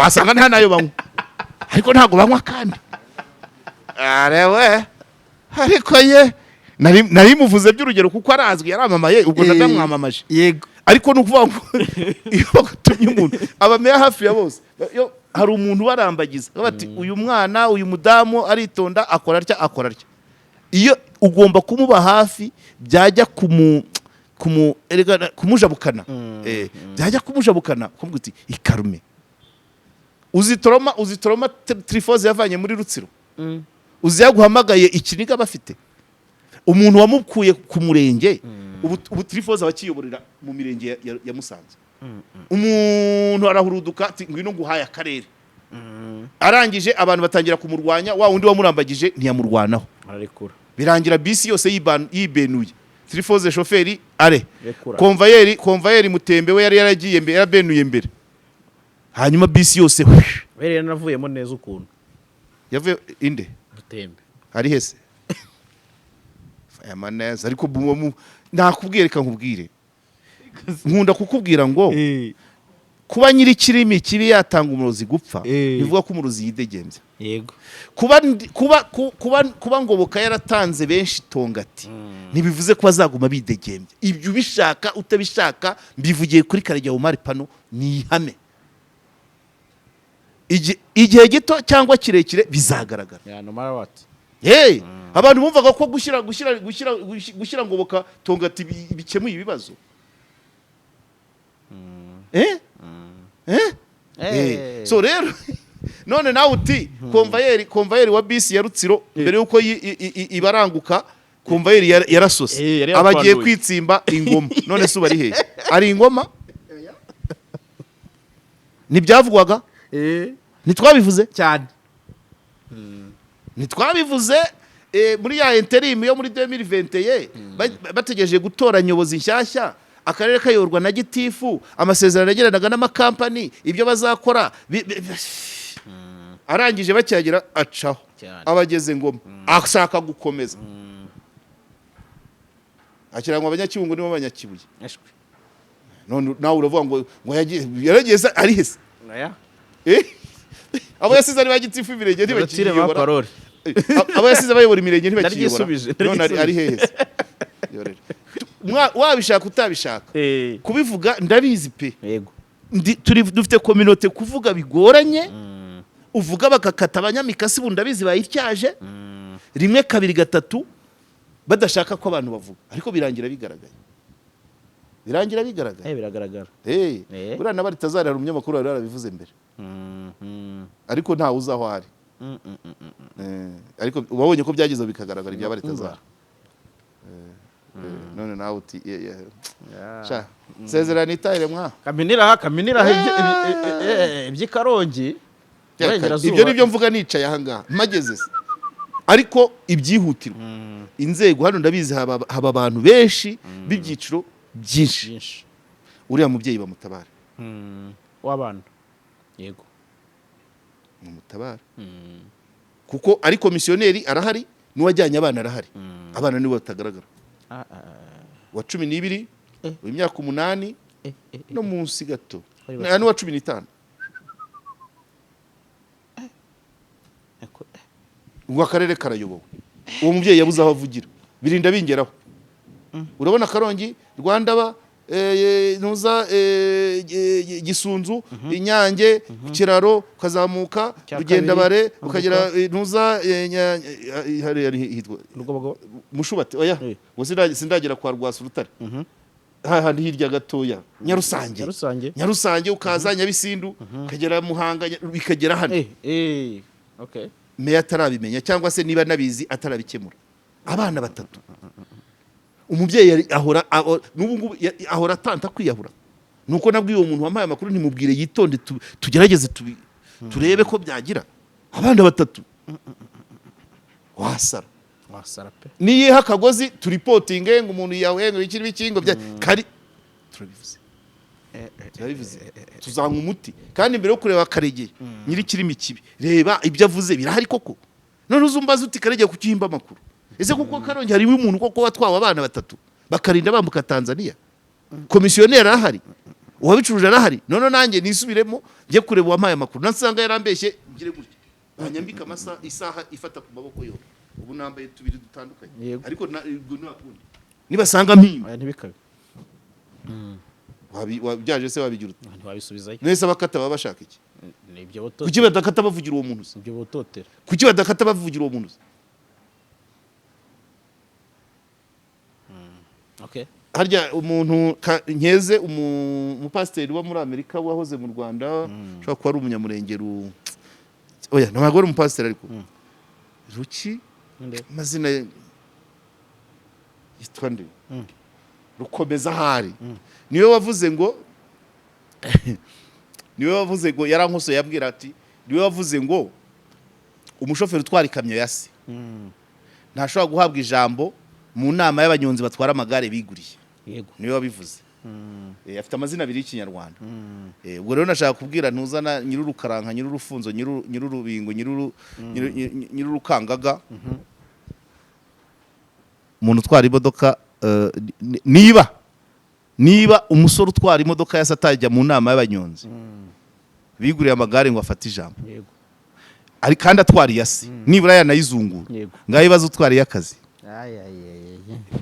Wasanga nta nayo banywa, ariko ntabwo banywa akandi. Arewe, ariko ye nari muvuze by'urugero kuko arazwi, yaramamaye, ubwo ndamwamamaje. Ariko ni ukuvuga ngo iyo bagutumye umuntu, abameya hafi ya bose, iyo hari umuntu ubarambagiza bati: "Uyu mwana, uyu mudamu aritonda, akora atya, akora atya," iyo ugomba kumuba hafi, byajya kumu kumu erega kumujabukana, byajya kumujabukana ukamubwira uti: "Ikarume." Uzi trauma Trifoze yavanye muri Rutsiro? Uzi yaguhamagaye ikiniga bafite umuntu wamukuye ku murenge? Ubu Trifoze abakiyoborera mu mirenge ya Musanze, umuntu arahuruduka ati: "Ngwino nguhaye akarere." Arangije abantu batangira kumurwanya, wa wundi wamurambagije ntiyamurwanaho. Ararekura. Birangira bisi yose yibenuye Trifoze, shoferi are Rekura. Konvayeri Mutembe we yari yaragiye mbere, yarabenuye mbere, hanyuma bisi yose hwish. Rero navuyemo neza ukuntu. Yavuye inde? Mutembe. Ari hese aya neza, ariko nakubwiye, reka nkubwire, nkunda kukubwira ngo kuba nyiri ikirimi kibi yatanga umurozi gupfa, bivuga ko umurozi yidegembya. Kuba Ngoboka yaratanze benshi tongati, ntibivuze ko bazaguma bidegembya. Ibyo ubishaka utabishaka, mbivugiye kuri Karegeya Omar Pano, ni ihame. Igihe gito cyangwa kirekire bizagaragara. Yeah, no matter what. Hey, abantu bumvaga ko gushyira Ngoboka tongati bikemuye ibibazo. Eh? Eh? Eh. So rero none nawe uti konvayeri wa bisi ya Rutsiro, mbere yuko ibaranguka, konvayeri yarasose. Yari abagiye yakwanduye. Kwitsimba ingoma. None se ubu ari hehe? Ari ingoma? Ntibyavugwaga? Ntitwabivuze? Cyane. Ntitwabivuze? Muri ya intérim yo muri 2021, bategereje gutora nyobozi nshyashya, akarere kayoborwa na gitifu, amasezerano yagiranaga n'amakampani, ibyo bazakora arangije bakihagera acaho. Cyane. Abageze ngoma ashaka gukomeza akira ngo Abanyakibungo nibo Abanyakibuye. Ashwi. None nawe uravuga ngo yagiye, yaragiye se, ari hese? Oya. Eh? Abo yasize ari ba gitifu imirenge Retire ma ntibakiyobora. parole. Abo yasize bayobora imirenge ntibakiyobora. Ndaryisubije, None ari hehe se? Yorera. Wabishaka utabishaka, kubivuga ndabizi pe. Turi dufite communauté kuvuga bigoranye, uvuga bagakata abanyamikasi, ubu ndabizi bayityaje rimwe, kabiri, gatatu, badashaka ko abantu bavuga, ariko birangira bigaragaye, birangira bigaragaye. Biragaragara. Hey, buriya na Baritazari hari umunyamakuru wari yarabivuze mbere, ariko ntawe uzi aho ari. Ariko wabonye ko byageze bikagaragara ibya Baritazari. None nawe uti sha sezerano itahire mwa. Kaminira aha iby'i Karongi, Burengerazuba. Ibyo nibyo mvuga nicaye ahangaha mpageze se. Ariko ibyihutirwa, inzego hano ndabizi haba abantu benshi b'ibyiciro byinshi. Byinshi. Uriya mubyeyi bamutabare. W'abana, yego. Bamutabare kuko ari komisiyoneri arahari, n'uwajyanye abana arahari, abana nibo batagaragara. Wa 12, w'imyaka 8, no munsi gato. Bari n'uwa 15. Ubwo akarere karayobowe, uwo mubyeyi yabuze aho avugira, birinda bingeraho. Urabona Karongi, Rwandaba, ntuza, Gisunzu, Inyange, Kiraro, ukazamuka Cya Rugendabare, kabiri, ukagera ntuza, hariya ni hitwa Rugobagoba. Mushubati, oya. Ngo sindagera kwa Rwasa Urutare, hahandi hirya gatoya, Nyarusange. Nyarusange. Nyarusange, ukaza Nyabisindu, ukagera Muhanga, bikagera hano. Okay. Meya atarabimenya, cyangwa se niba nabizi atarabikemura. Abana batatu, umubyeyi ahora n'ubu ngubu ahora atanta kwiyahura. Nuko nabwiye uwo muntu wampaye amakuru, ntimubwire yitonde, tugerageze turebe ko byagira. Abana batatu, wasara. Wasara pe. Niyiha akagozi turipotinge ngo umuntu yahuye ngo iki n'iki, ngo bya kari turabivuze, turabivuze, tuzanywa umuti. Kandi mbere yo kureba Karegeye nyiri kirimi kibi, reba ibyo avuze birahari koko. None uzumbaza uti: "Karegeya, kuki uhimba amakuru?" Ese kuko Karongi harimo umuntu koko watwawe abana batatu bakarinda bambuka Tanzania? Komisiyoneri arahari, uwabicuruje arahari. None nanjye nisubiremo, njye kureba uwampaye amakuru, nasanga yarambeshye, ngire gutya banyambika amasaha, isaha ifata ku maboko yombi. Ubu nambaye tubiri dutandukanye. Ariko ubwo nta kundi, nibasanga mpimba. Aya ntibikabe. Wabyaje se, wabigira ute? Ntiwabisubizayo. Mwese abakata baba bashaka iki? Ni ibyo Kuki bototera. badakata bavugira uwo muntu se? Ibyo bototera. Kuki badakata bavugira uwo muntu se? Okay. Harya umuntu nkeze umupasiteri wo muri Amerika wahoze mu Rwanda, ushobora kuba ari umunyamurengero. Oya, ntabwo ari umupasiteri, ariko ruki Nde? Amazina ye yitwa nde? Rukomeza ahari. Niwe wavuze ngo yarankosoye, yabwira ati: "Niwe wavuze ngo umushoferi utwara ikamyo ya se ntashobora guhabwa ijambo mu nama y'abanyonzi batwara amagare biguriye." Niwe wabivuze. Afite amazina abiri y'Ikinyarwanda. Ubwo rero nashaka kubwira ntuzana Nyirurukaranka, Nyirurufunzo, Nyirurubingo, Nyirurukangaga, umuntu utwara imodoka, niba umusore utwara imodoka ya se atajya mu nama y'abanyonzi biguriye amagare ngo afate ijambo, ari kandi atwara iya se, nibura yanayizungura, ngaho ibibazo utwara iy'akazi.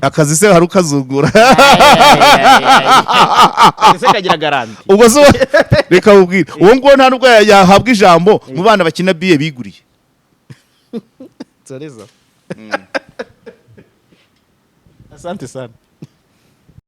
Akazi se hari ukazungura? Ese kagira garantie? Ubwo se reka ubwire, uwo nguwo nta nubwo yahabwa ijambo mu bana bakina biye biguriye. Soreza, asante sana.